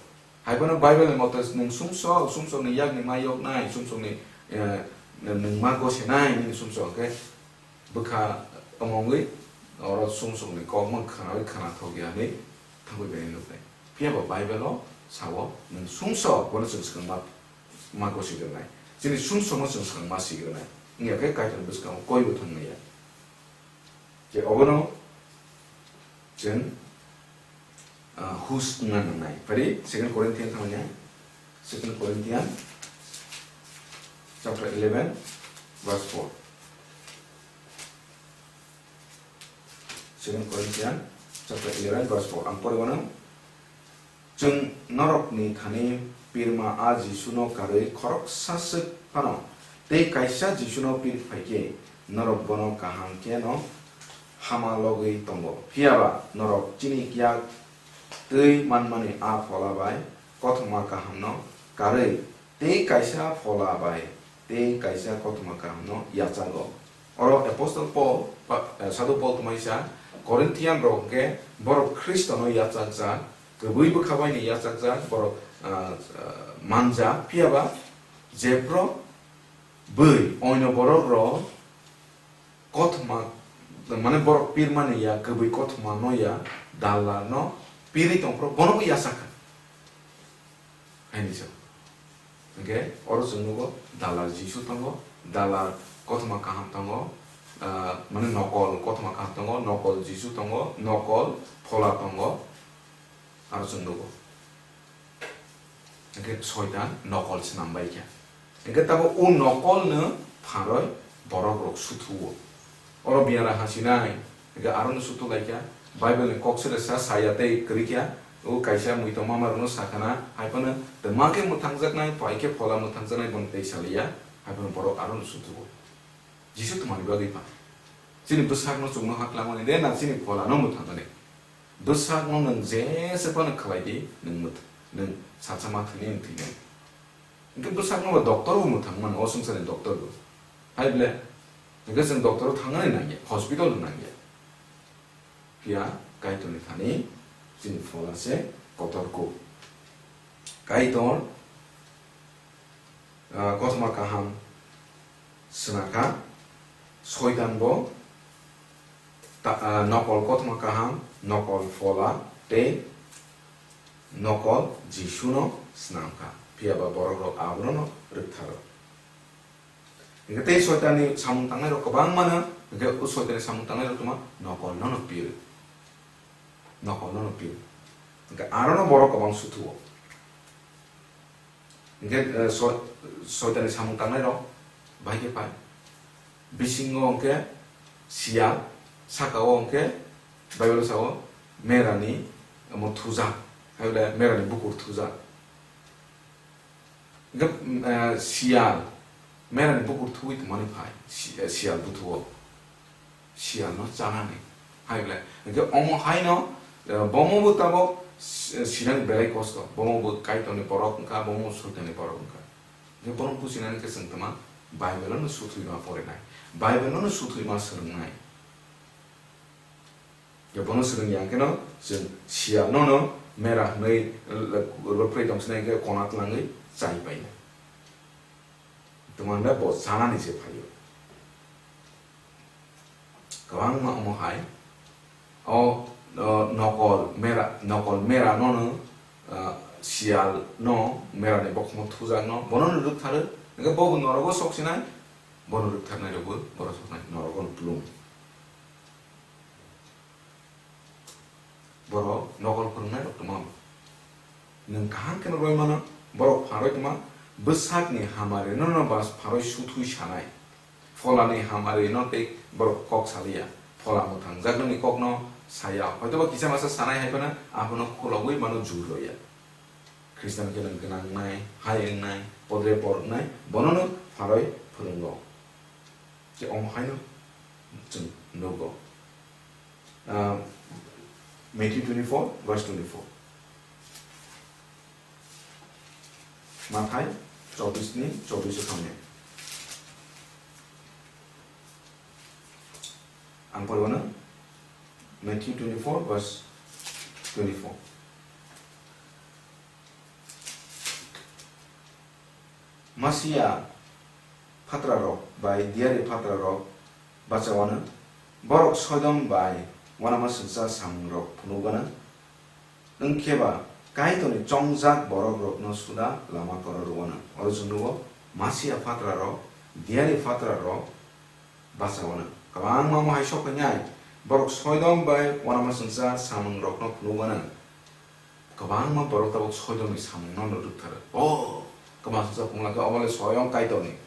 Hai phano Bible ni mote nwng sumsok, sumsok ni yak ni ma yok nai, sumsok ni, eh, nwng ma gose nai, nini sumsok hingkhe bwkha omongwi oro sumsokni kokma khwnawi khwnathok ya hwnwi thangwi belai nuknai. Phiya bo Bible-o sao, nwng sumsok bono chwng swkang ma, ma gosi rwnai. Chini sumsokno chwng swkang ma si rwnai. Wngya khe Kaitor bwskango koibo thang naiya. Je obono chwng ah, hus wngna nangnai. Phari Second Corinthian thangmani, Second Corinthian chapter eleven, verse four. Second Corinthian chapter eleven, verse four. Ang pori wano, chwng norokni thani pirma a Jisuno karwi khoroksa swk phano, tei kaisa Jisuno pir phaikhe, norok bono kaham khe no hama logwi tongo. Phiya ba norok chini kiyak twi manmani a phola bai kothoma kahamno karwi, tei kaisa phola bai tei kaisa kothoma kahamno yachago. Oro Apostle Paul, pa-, eh, Sadhu Paul tongmani sa, Corinthian rok hwnkhe borok Khristono yachakjak, kwbwi bwkha bai ni yachakjak, borok, ah, ah, manjak, phiya ba jephru bwi oino borok rok kothoma, mane borok pirmani ya, kwbwi kothoma no ya, dalar no pirwi tongphuru bono bo yachakha. Haini se. Hingke oro chwng nugo dalar Jisu tongo, dalar kothoma kaham tongo, ah, mane nokol kothoma kaham tongo, nokol Jisu tongo, nokol phola tongo, aro chwng nugo. Hingke Soitan nokol swnam bai kha. Hingke tabo o nokolno pharoi borok rok suthuo. Oro biyara hasinai, hingke arono suthu lai kha. Bible ni kok sere sa saya tei kwrwi kha. O kaisa muitu mama rokno sakha na, hai phano twma khe mwthangjaknai, pai khe phola mwthangjaknai bono tei saliya, hai phano borok arono suthuo. Jisu twmani bagwi pha. Chini bwsakno chuknoha tlangmani de na chini pholano mwthangmani. Bwsakno nwng jesa phano khlai di, nwng mwth-, nwng sacha ma thwini nwng thwinai. Hingke bwsakno bo doctor bo mwthang mano, o swngcharni doctor bo. Hai ble, hingke chwng doctor o thangna nangya, hospital nangya. Phiya Kaitorni thani chini phola se kotor kuk. Kaitor, ah, kothoma kaham swnakha, Soitan bo ta-, ah, nokol kothoma kaham, nokol phola tei nokol Jisuno swnamkha. Phiya ba borok rok abono rwktharo. Hingke tei Soitanni samung tangnai rok kwbangma no, hingke o Soitanni samung tangnai rok tongma nokol no no pir. Nokol no no pir. Hingke aro no borok kwbang suthuo. Hingke, eh, so-, Soitanni samung tangnai rok bahai khe pai. Bisingo hingke siyal, saka o hingke Bible sao merani omo thujak, hai ble merani bukur thujak. Hingke, mm, eh, siyal, merani bukur thugwi tongmani phai, si-, eh, siyal buthuo. Siyalno chanani. Hai ble, hingke omo haino, eh, bomo bo tabok si-, sinani belai kosto. Bomo bo Kaitorni borok wngkha, bomo bo Soitanni borok wngkha. Hingke bono buchinani khe chwng tongma Bible-o no suthuima porinai. Bible-o no suthuima swrwngnai. Je bono swrwng ya hwnkhe no chwng siyal no no mera hwnwi l-, l-, rwphre tong sinai hwnkhe kona twlangwi chai painai. Twmanda bo chanani se phaio. Kwbangma omo hai o, o nokol mera, nokol mera no no, ah, siyal no mera ni bokhomo thujak no bono no rwktharwi hwnkhe bo bo norogo sok sinai, bono rwktharnai rokbo borok sok sinai norogo no plung. Borok nokol phwrwngnai rok tongma. Nwng kaham kheno rwimano, borok pharoi tongma bwsakni hamarino no bas pharoi suthui sanai. Pholani hamarino tei borok kok saliya. Phola mwthangjaknani kokno saya. Hoitoba kisa masa sanai hai phano abono khulogwi mano jur roya. Khristan khe nwng gwnangnai, hai wngnai, podre por wngnai, bonono pharoi phwrwngo. Tei omo haino chwng nugo. Ah, Matthew twenty-four, verse twenty-four. Mathai chobbish ni chobbish o thangni. Ang poribano Matthew twenty-four, verse twenty-four. Masia phatrarok bai diyari phatrarok bachawano, borok Sodom bai uanamasingcha samungrok phunukgwano, wngkheba Kaitorni chongjak borokrokno suda lama kororwano. Oro chwng nugo, Masia phatrarok, diyari phatrarok bachawano. Kwbangma omo hai sok phainai, borok Sodom bai uanamasingcha samungrokno phunukgwano. Kwbangma borok tabuk Soidomni samungno no rwktharo. O, kwmasingcha phunukla khe obo le soyong Kaitorni.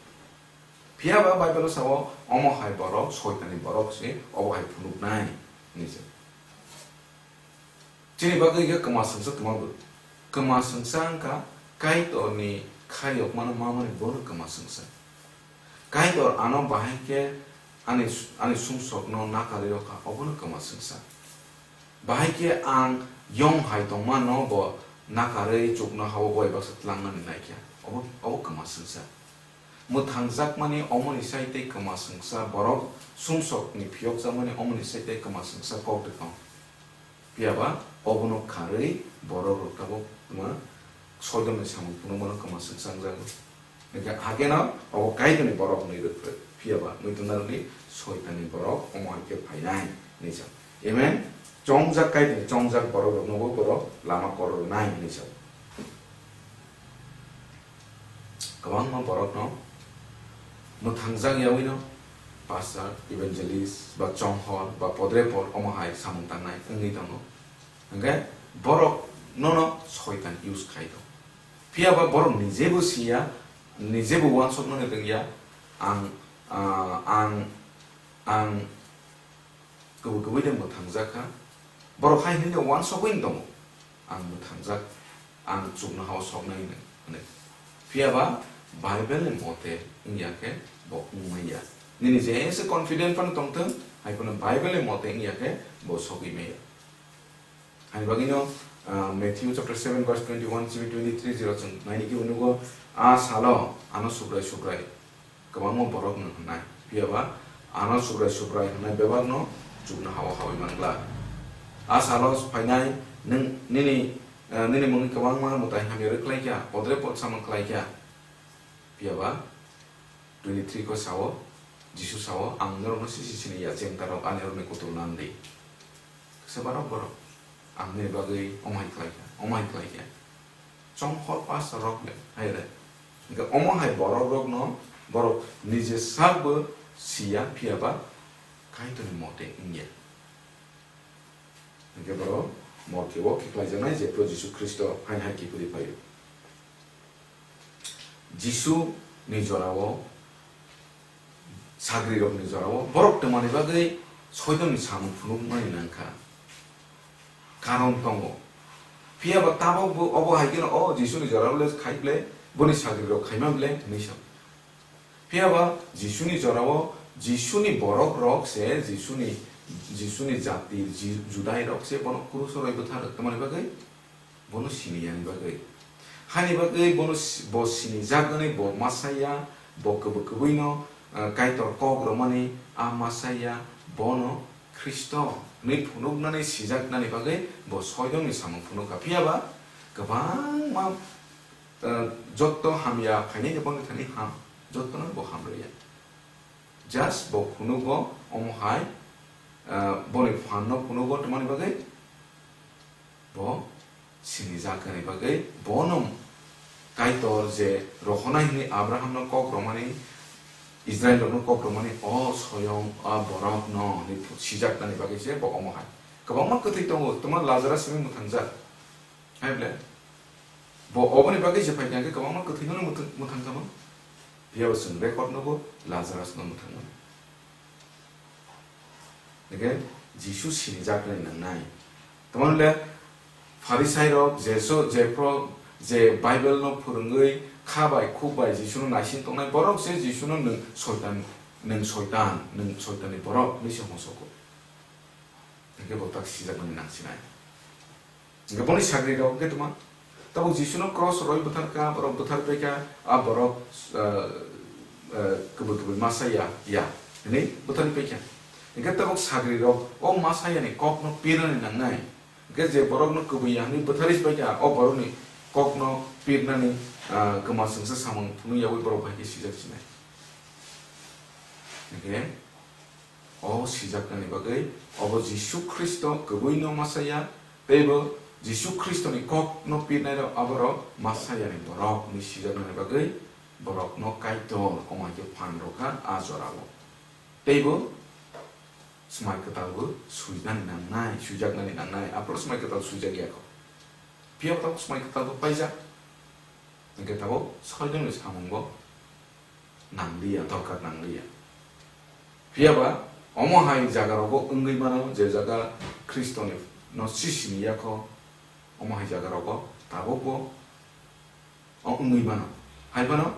Phiya ba Bible-o sao, omo hai borok Soitanni borok se obo hai phunuknai hinwi se. Chini bagwi khe kwmasingcha twma bo. Kwmasingcha wngkha Kaitorni khairokmano mamani bono kwmasingcha. Kaitor ano bahai khe ani, ani sumsokno nakarwi rwkha, obono kwmasingcha. Bahai khe ang yong hai tongmano bo nakarwi chuknoha-o bai baksa tlangnani naikha, obo, obo kwmasingcha. Mwthangjakmani omoni sai tei kwmasingcha borok, sumsokni phiyokjakmani omoni sai tei kwmasingcha kok de tong. Phiya ba obono kharwi borok rok tabuk wngma Soidomni samung phunukmano kwmasingcha wngjago. Hingkhe hakhe no obo Kaitorni borok hwnwi rwkhrwi. Phiya ba muitu narwkni Soitanni borok omo hai khe phainai hinwi sa. Amen. Chongjak Kaitorni chongjak borok rokno bo borok lama korornai hinwi sa. Kwbangma borokno mwthangjak yaui no pastor, evangelist, ba chonghor, ba podrepot omo hai samung tangnai wngwi tongo. Hingkhe borok nono Soitan use khai tong. Phiya ba borok ni jebo siya, ni jebo uansukmani rwngya, ang, ah, ang, ang Kubui kubui de mwthangjak kha. Borok hai hwnwi de uansugwi tongo, "Ang mwthangjak, ang chuknoha-o soknai," hwnwi. Phiya ba Bible ni mote wngya khe bo wngmaya. Nini jesa confident phano tongthung, hai phano Bible ni mote wngya khe bo sogwi maya. Hani bagwino, ah, Matthew chapter seven verse twenty-one chibi twenty-three jora chwng naini khe nugo, "A salo ano Subrai Subrai kwbangma borok nwng hwnnai, phiya ba ano Subrai Subrai hwnnai bebakno chuknoha-o haui man glak. A salo phainai nwng nini, eh, nini mungwi kwbangma mwtai hamya rwkhlai kha, podre pod samung khlai kha, phiya ba twenty-three ko sao, Jisu sao, ang norokno sisi sini ya, chengtarok ani rokni kutul nan di." Kisa barok borok, ang nini bagwi omo hai khlai kha, omo hai khlai kha. Chonghor pastor rok le, hai le. Hingke omo hai borok rokno borok nije sakbo siya, phiya ba Kaitorni mote wngya. Hingke borok morke o khe khlaijaknai je Pro Jisu Khristo hai hai kiphilwi phaio. Jisu ni jorao, sagrirokni jorao borok twmani bagwi Soidomni samung phunukmani nangkha. Karon tongo. Phiya ba tabok bo obo hai kheno, "O Jisuni jorao le khai ble, boni sagrirok khaima ble," hinwi sa. Phiya ba Jisuni jorao Jisuni borok rok se, Jisuni, Jisuni jati, Ji-, Judai rok se bono kruso roi bwthar rwkmani bagwi. Bono siniyani bagwi. Hani bagwi bono si-, bo sinijak hwnwi bo ma saya, bo kwbwi kwbwino, eh, Kaitor kok romani a ma saya, bono Khristo hwnwi phunuknani sijaknani bagwi bo Soidomni samung phunukha. Phiya ba kwbangma, eh, jotto hamya phainai de boni thani ham, jottono bo ham rwya. Just bo phunugo omo hai, eh, boni phanno phunugo tongmani bagwi bo sinijak hwnwi bagwi bono Kaitor je rohonai hwnwi Abrahamno kok romani, Israilrokno kok romani, o soyong a borokno hwnwi sijaknani bagwi se bo omo hai. Kwbangma kwthwi tongo, twma Lazarus hwnwi mwthangjak. Hai ble? Bo oboni bagwi je phaikha hwnkhe kwbangma kwthwino mwthang-, mwthangkha mano. Phiyaba chwng record nugo Lazarus no mwthangmani. Hwnkhe Jisu sinijaknani nangnai. Tamoni le Pharisai rok, Jesu, jephru, je Bible no phwrwngwi kha bai khuk bai Jisu no naising tongnai, borok se Jisu no nwng soitan, nwng soitan, nwng soitan ni borok hinwi se hwnsogo. Hwnkhe bo tak sijakmani nangsinai. Hwnkhe boni sagri rok hwnkhe tongma, tabuk Jisu no cross roi bwthar kha, borok bwthar paikha, a borok, ah, ah, kwbwi kwbwi masa ya, ya, hwnwi bwthar paikha. Hwnkhe tabuk sagri rok o masa yani kok no pirnani nangnai. Hwnkhe je borok no kwbwi ya hwnwi bwtharwi paikha, o borok ni kok no pirnani, ah, kwma chwngsa samung phunuk yaui borok bai khe sijak sinai. Hwnkhe O sijaknani bagwi obo Jisu Khristo kwbwino masa ya, teibo Jisu Khristoni kokno pirnairok aborok masa yani borok hwnwi sijaknani bagwi borokno Kaitor omo hai khe phan rwkha a jorao. Teibo Swmai Kwtalbo suinani nangnai, suijaknani nangnai, aphuru Swmai Kwtal suijak ya kho. Phiya bo tabuk Swmai Kwtalbo paijak, hwnkhe tabuk soijaknani samungbo nangliya, dorkar nangliya. Phiyaba omo hai jagarogo wngwi mano, je jaga Khristoni no sisini yakho, omo hai jagarogo tabukbo o wngwi mano. Hai phano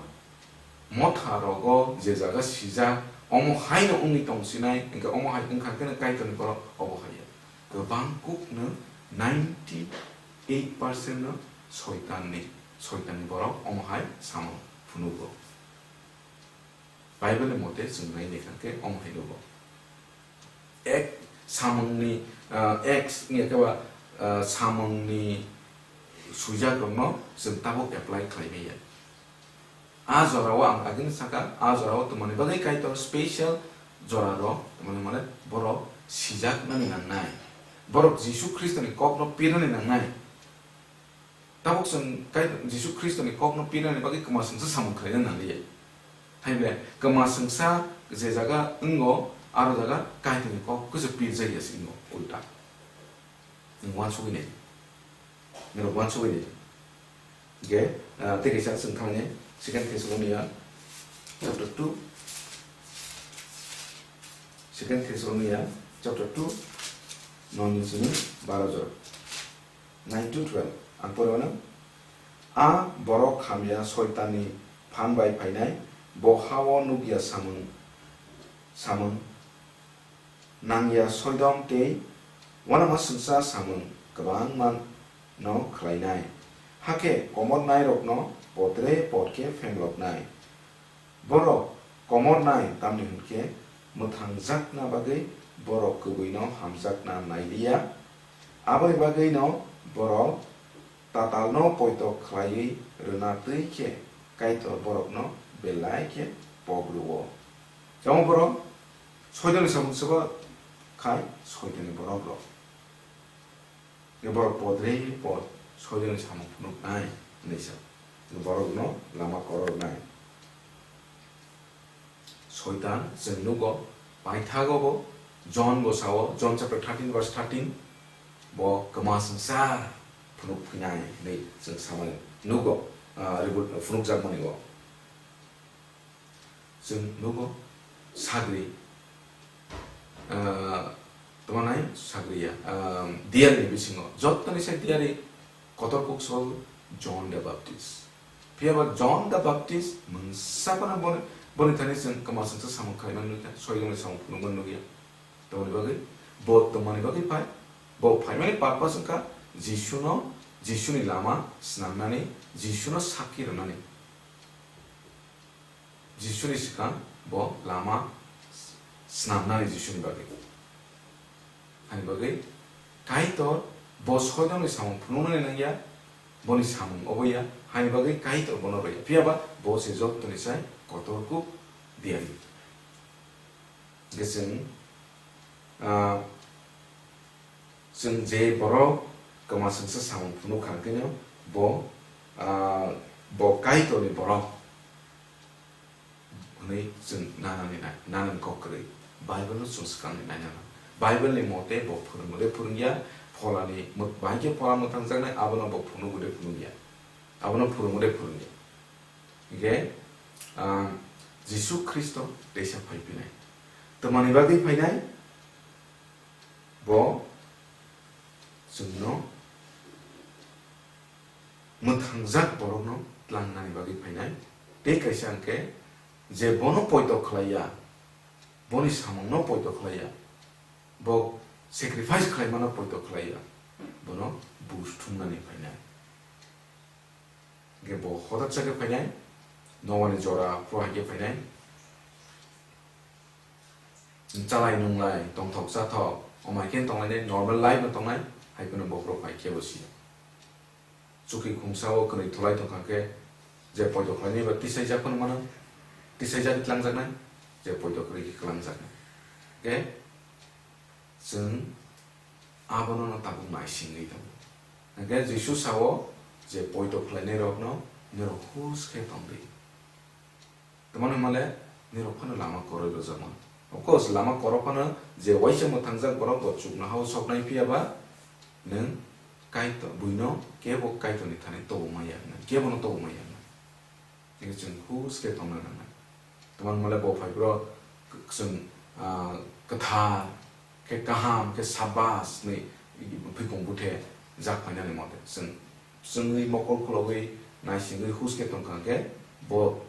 motha rogo je jaga sijak, omo haino wngwi tongsinai, hwnkhe omo hai wngkha kheno Kaitorni borok obo hai ya. Kwbang kukno ninety eight percent no soitanni, soitanni borok omo hai samung phunugo. Bible ni mote chwng nai naikha khe omo hai nugo. Ek samungni, ah, X wngya khe ba, ah, samungni suijakrokno chwng tabuk apply khlai maya. A jorao ang agini saka, a jorao tongmani bagwi Kaitor special joraro tongmani mane borok sijaknani nangnai. Borok Jisu Khristoni kokno pirnani nangnai. Tabuk chwng Kai-, Jisu Khristoni kokno pirnani bagwi kwma chwngsa samung khlaina nangliya. Hai ble, kwma chwngsa je jaga wngo, aro jaga Kaitorni kok kwchwk pirjak ya se wngo, ulta. Nwng uansugwi nai. Norok uansugwi nai. Hwnkhe, ah, tei kaisa chwng thangni, Second Thessalonia chapter two, Second Thessalonia chapter two, noni simi baro jora. Nine to twelve, ang pore mano. A borok hamya soitanni phan bai phainai, bo ha-o nukya samung, samung nangya soidom tei uanama swngsa samung kwbangma no khlainai. Hakhe komornairokno potre pot khe phengloknai. Borok komornai, tamni hwn khe mwthangjakna bagwi borok kwbwino hamjakna nai liya. Aboni bagwino borok tatalno poito khlaiwi rwna twi khe Kaitor borokno belai khe pok rw-o. Tamo borok soitanni samung swba khai soitanni borok rok. Borok podre pod soitanni samung phunuknai hwnwi sa. Borokno lama koroknai. Soitan chwng nugo, paithago bo, John bo sao, John chapter thirteen verse thirteen, bo kwma swngsa phunuk phinai hwnwi chwng samani nugo, ah, ribut phunukjakmani o. Chwng nugo sagri, ah, tamo nai sagri ya, ah, diyari ni bisingo jottoni se diyari kotor kuk sol John the Baptist. Phiya ba John the Baptist mungsa phano boni, boni thani chwng kwma swngsa samung khaimani nukya, soijaknai samung phunukmani nukya. Tamoni bagwi bo tongmani bagwi phai, bo phaimani purpose wngkha Jisuno, Jisuni lama snamnani, Jisuno sakki rwnani. Jisuni swkang bo lama snamnani Jisuni bagwi. Hani bagwi Kaitor bo soijaknai samung phunuknani nangya, boni samung obo ya, hani bagwi Kaitor bono rwya. Phiya ba bo se jottoni sai kotor kuk diyari. Hwnkhe chwng, ah, chwng je borok kwma swngsa samung phunuk kha, hwnkhe no bo, ah, bo Kaitorni borok hwnwi chwng nanani nai, nanani kok kwrwi. Bible no chwng swkangni nainani. Bible ni mote bo phwrwngmung de phwrwngya, pholani mw-, bahai khe phola mwthangjaknai, abono bo phunukgo de phunukya. Abono phwrwngmani phwrwngya. Hingkhe, ah, Jisu Khristo teisa phai phinai. Tamani bagwi phainai? Bo chwngno mwthangjak borokno tlangnani bagwi phainai. Tei kaisa hwnkhe je bono poito khlaiya, boni samungno poito khlaiya, bo sacrifice khlaimano poito khlaiya, bono buj thumnani phainai. Hingkhe bo hodak sa khe phainai, Noani jora phuru hai khe phainai. Chalai nunglai, tongthok chathok, omai khe tonglainai, normal life no tongnai, hai phano bokhorok hai khe bo si. Chukhi khungsa o kwnwi tholai tongkha khe, je poito khlainai ba tisaijak phano mano, tisaijak twlangjaknai, je poito kwrwi khe kwlangjaknai. Hingkhe chwng abono no tabuk naisingwi tongo. Hingkhe Jisu sao je poito khlainai rokno norok hus khe tongdi. Tamani hwnmale nirok phano lama koroi rwjakma. Of course, lama korok phano je waisa mwthangjak borok bo chuknoha hao soknai phiya ba nwng Kaitor, buino kebo Kaitorni thani tobokma yaknai, kebono tobokma yaknai. Hingkhe chwng hus khe tongna nangnai. Tamani hwnmale bo phai phuru chwng, ah, kwthar khe, kaham khe, sabas hinwi phuikung buthe jak phainani mote chwng chwngwi mokol khulogwi naisingwi hus khe tongkha hwnkhe bo,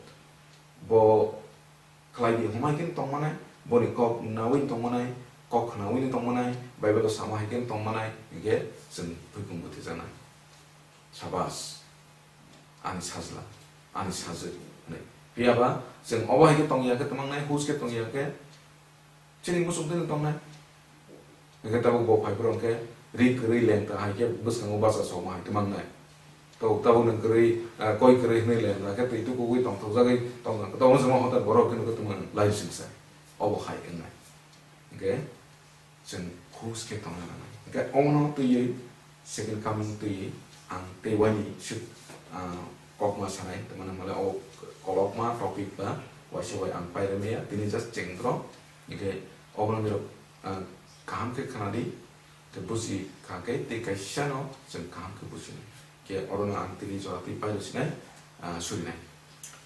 bo khlai di hwnma hai khe tongmanai, boni kok naui tongmanai, kok khnaui tongmanai, Bible o sama hai khe tongmanai, hingkhe chwng phuikung buthijaknai. Sabas, ani sajla, ani sajwk, hinwi. Phiya ba chwng obo hai khe tongya khe tongmanai, hus khe tongya khe chini muchung twi tongnai. Hingkhe tabuk bo phai phuru hwnkhe ri kwrwi lengta hai khe bwskango bacha sokma hai twi mangnai. Tabuk, tabuk nwng kwrwi, ah, koi kwrwi hwnwi lengta khe twi tukugwi tongthokjagwi tongkha. Tabuk wngkha hotel borok khe nukhe tongmani lai singsa. Obo hai wngnai. Hingkhe chwng hus khe tongna nangnai. Hingkhe omono twiwi second coming twiwi ang tei waini swk, ah, kokma sanai. Tamani hwnmale o kolokma topic ba waisa bai ang pairwmaya. Tini just chengdro. Hingkhe obono nirok, ah, kaham khe khwnadi, khe buji kha khe tei kaisa no chwng kaham khe buji nai. Khe orono ang tini jora twi pairo sinai, ah, surinai.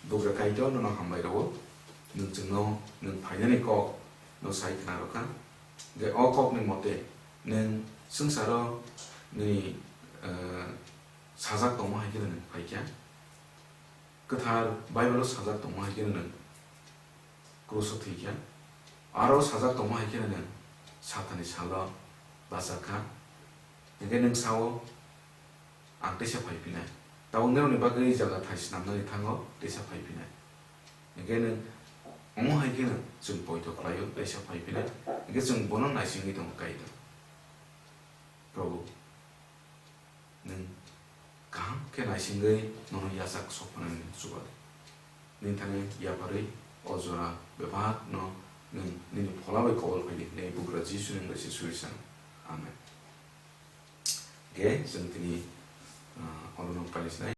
Bugra Kaitor nono hambai rwo, nwng chwngno nwng phainani kok no sai khna rwkha. Khe o kok ni mote nwng swngcharo nini, ah, sajak tongma hai khe nwng phaikha. Kwthar Bible o sajak tongma hai khe nwng kruso thwikha. Aro sajak tongma hai khe nwng Sathani salo bachakha. Hingkhe nwng sao, "Ang teisa phai phinai." Tabuk nirokni bagwi jaga thai snamnani thango teisa phai phinai. Hingkhe nwng omo hai khe nwng chwng poito khlaio teisa phai phinai. Hingkhe chwng bono naisingwi tongo Kaitor. Probu, nwng kaham khe naisingwi nono yachak sokphanani chuba di. Nini thani yapharwi o jora bebak no nwng nini phola bai kobol phai di, nini bugra Jisu ni bai se suri sano. Amen. Ge, chwng tini, ah, orono painai sinai.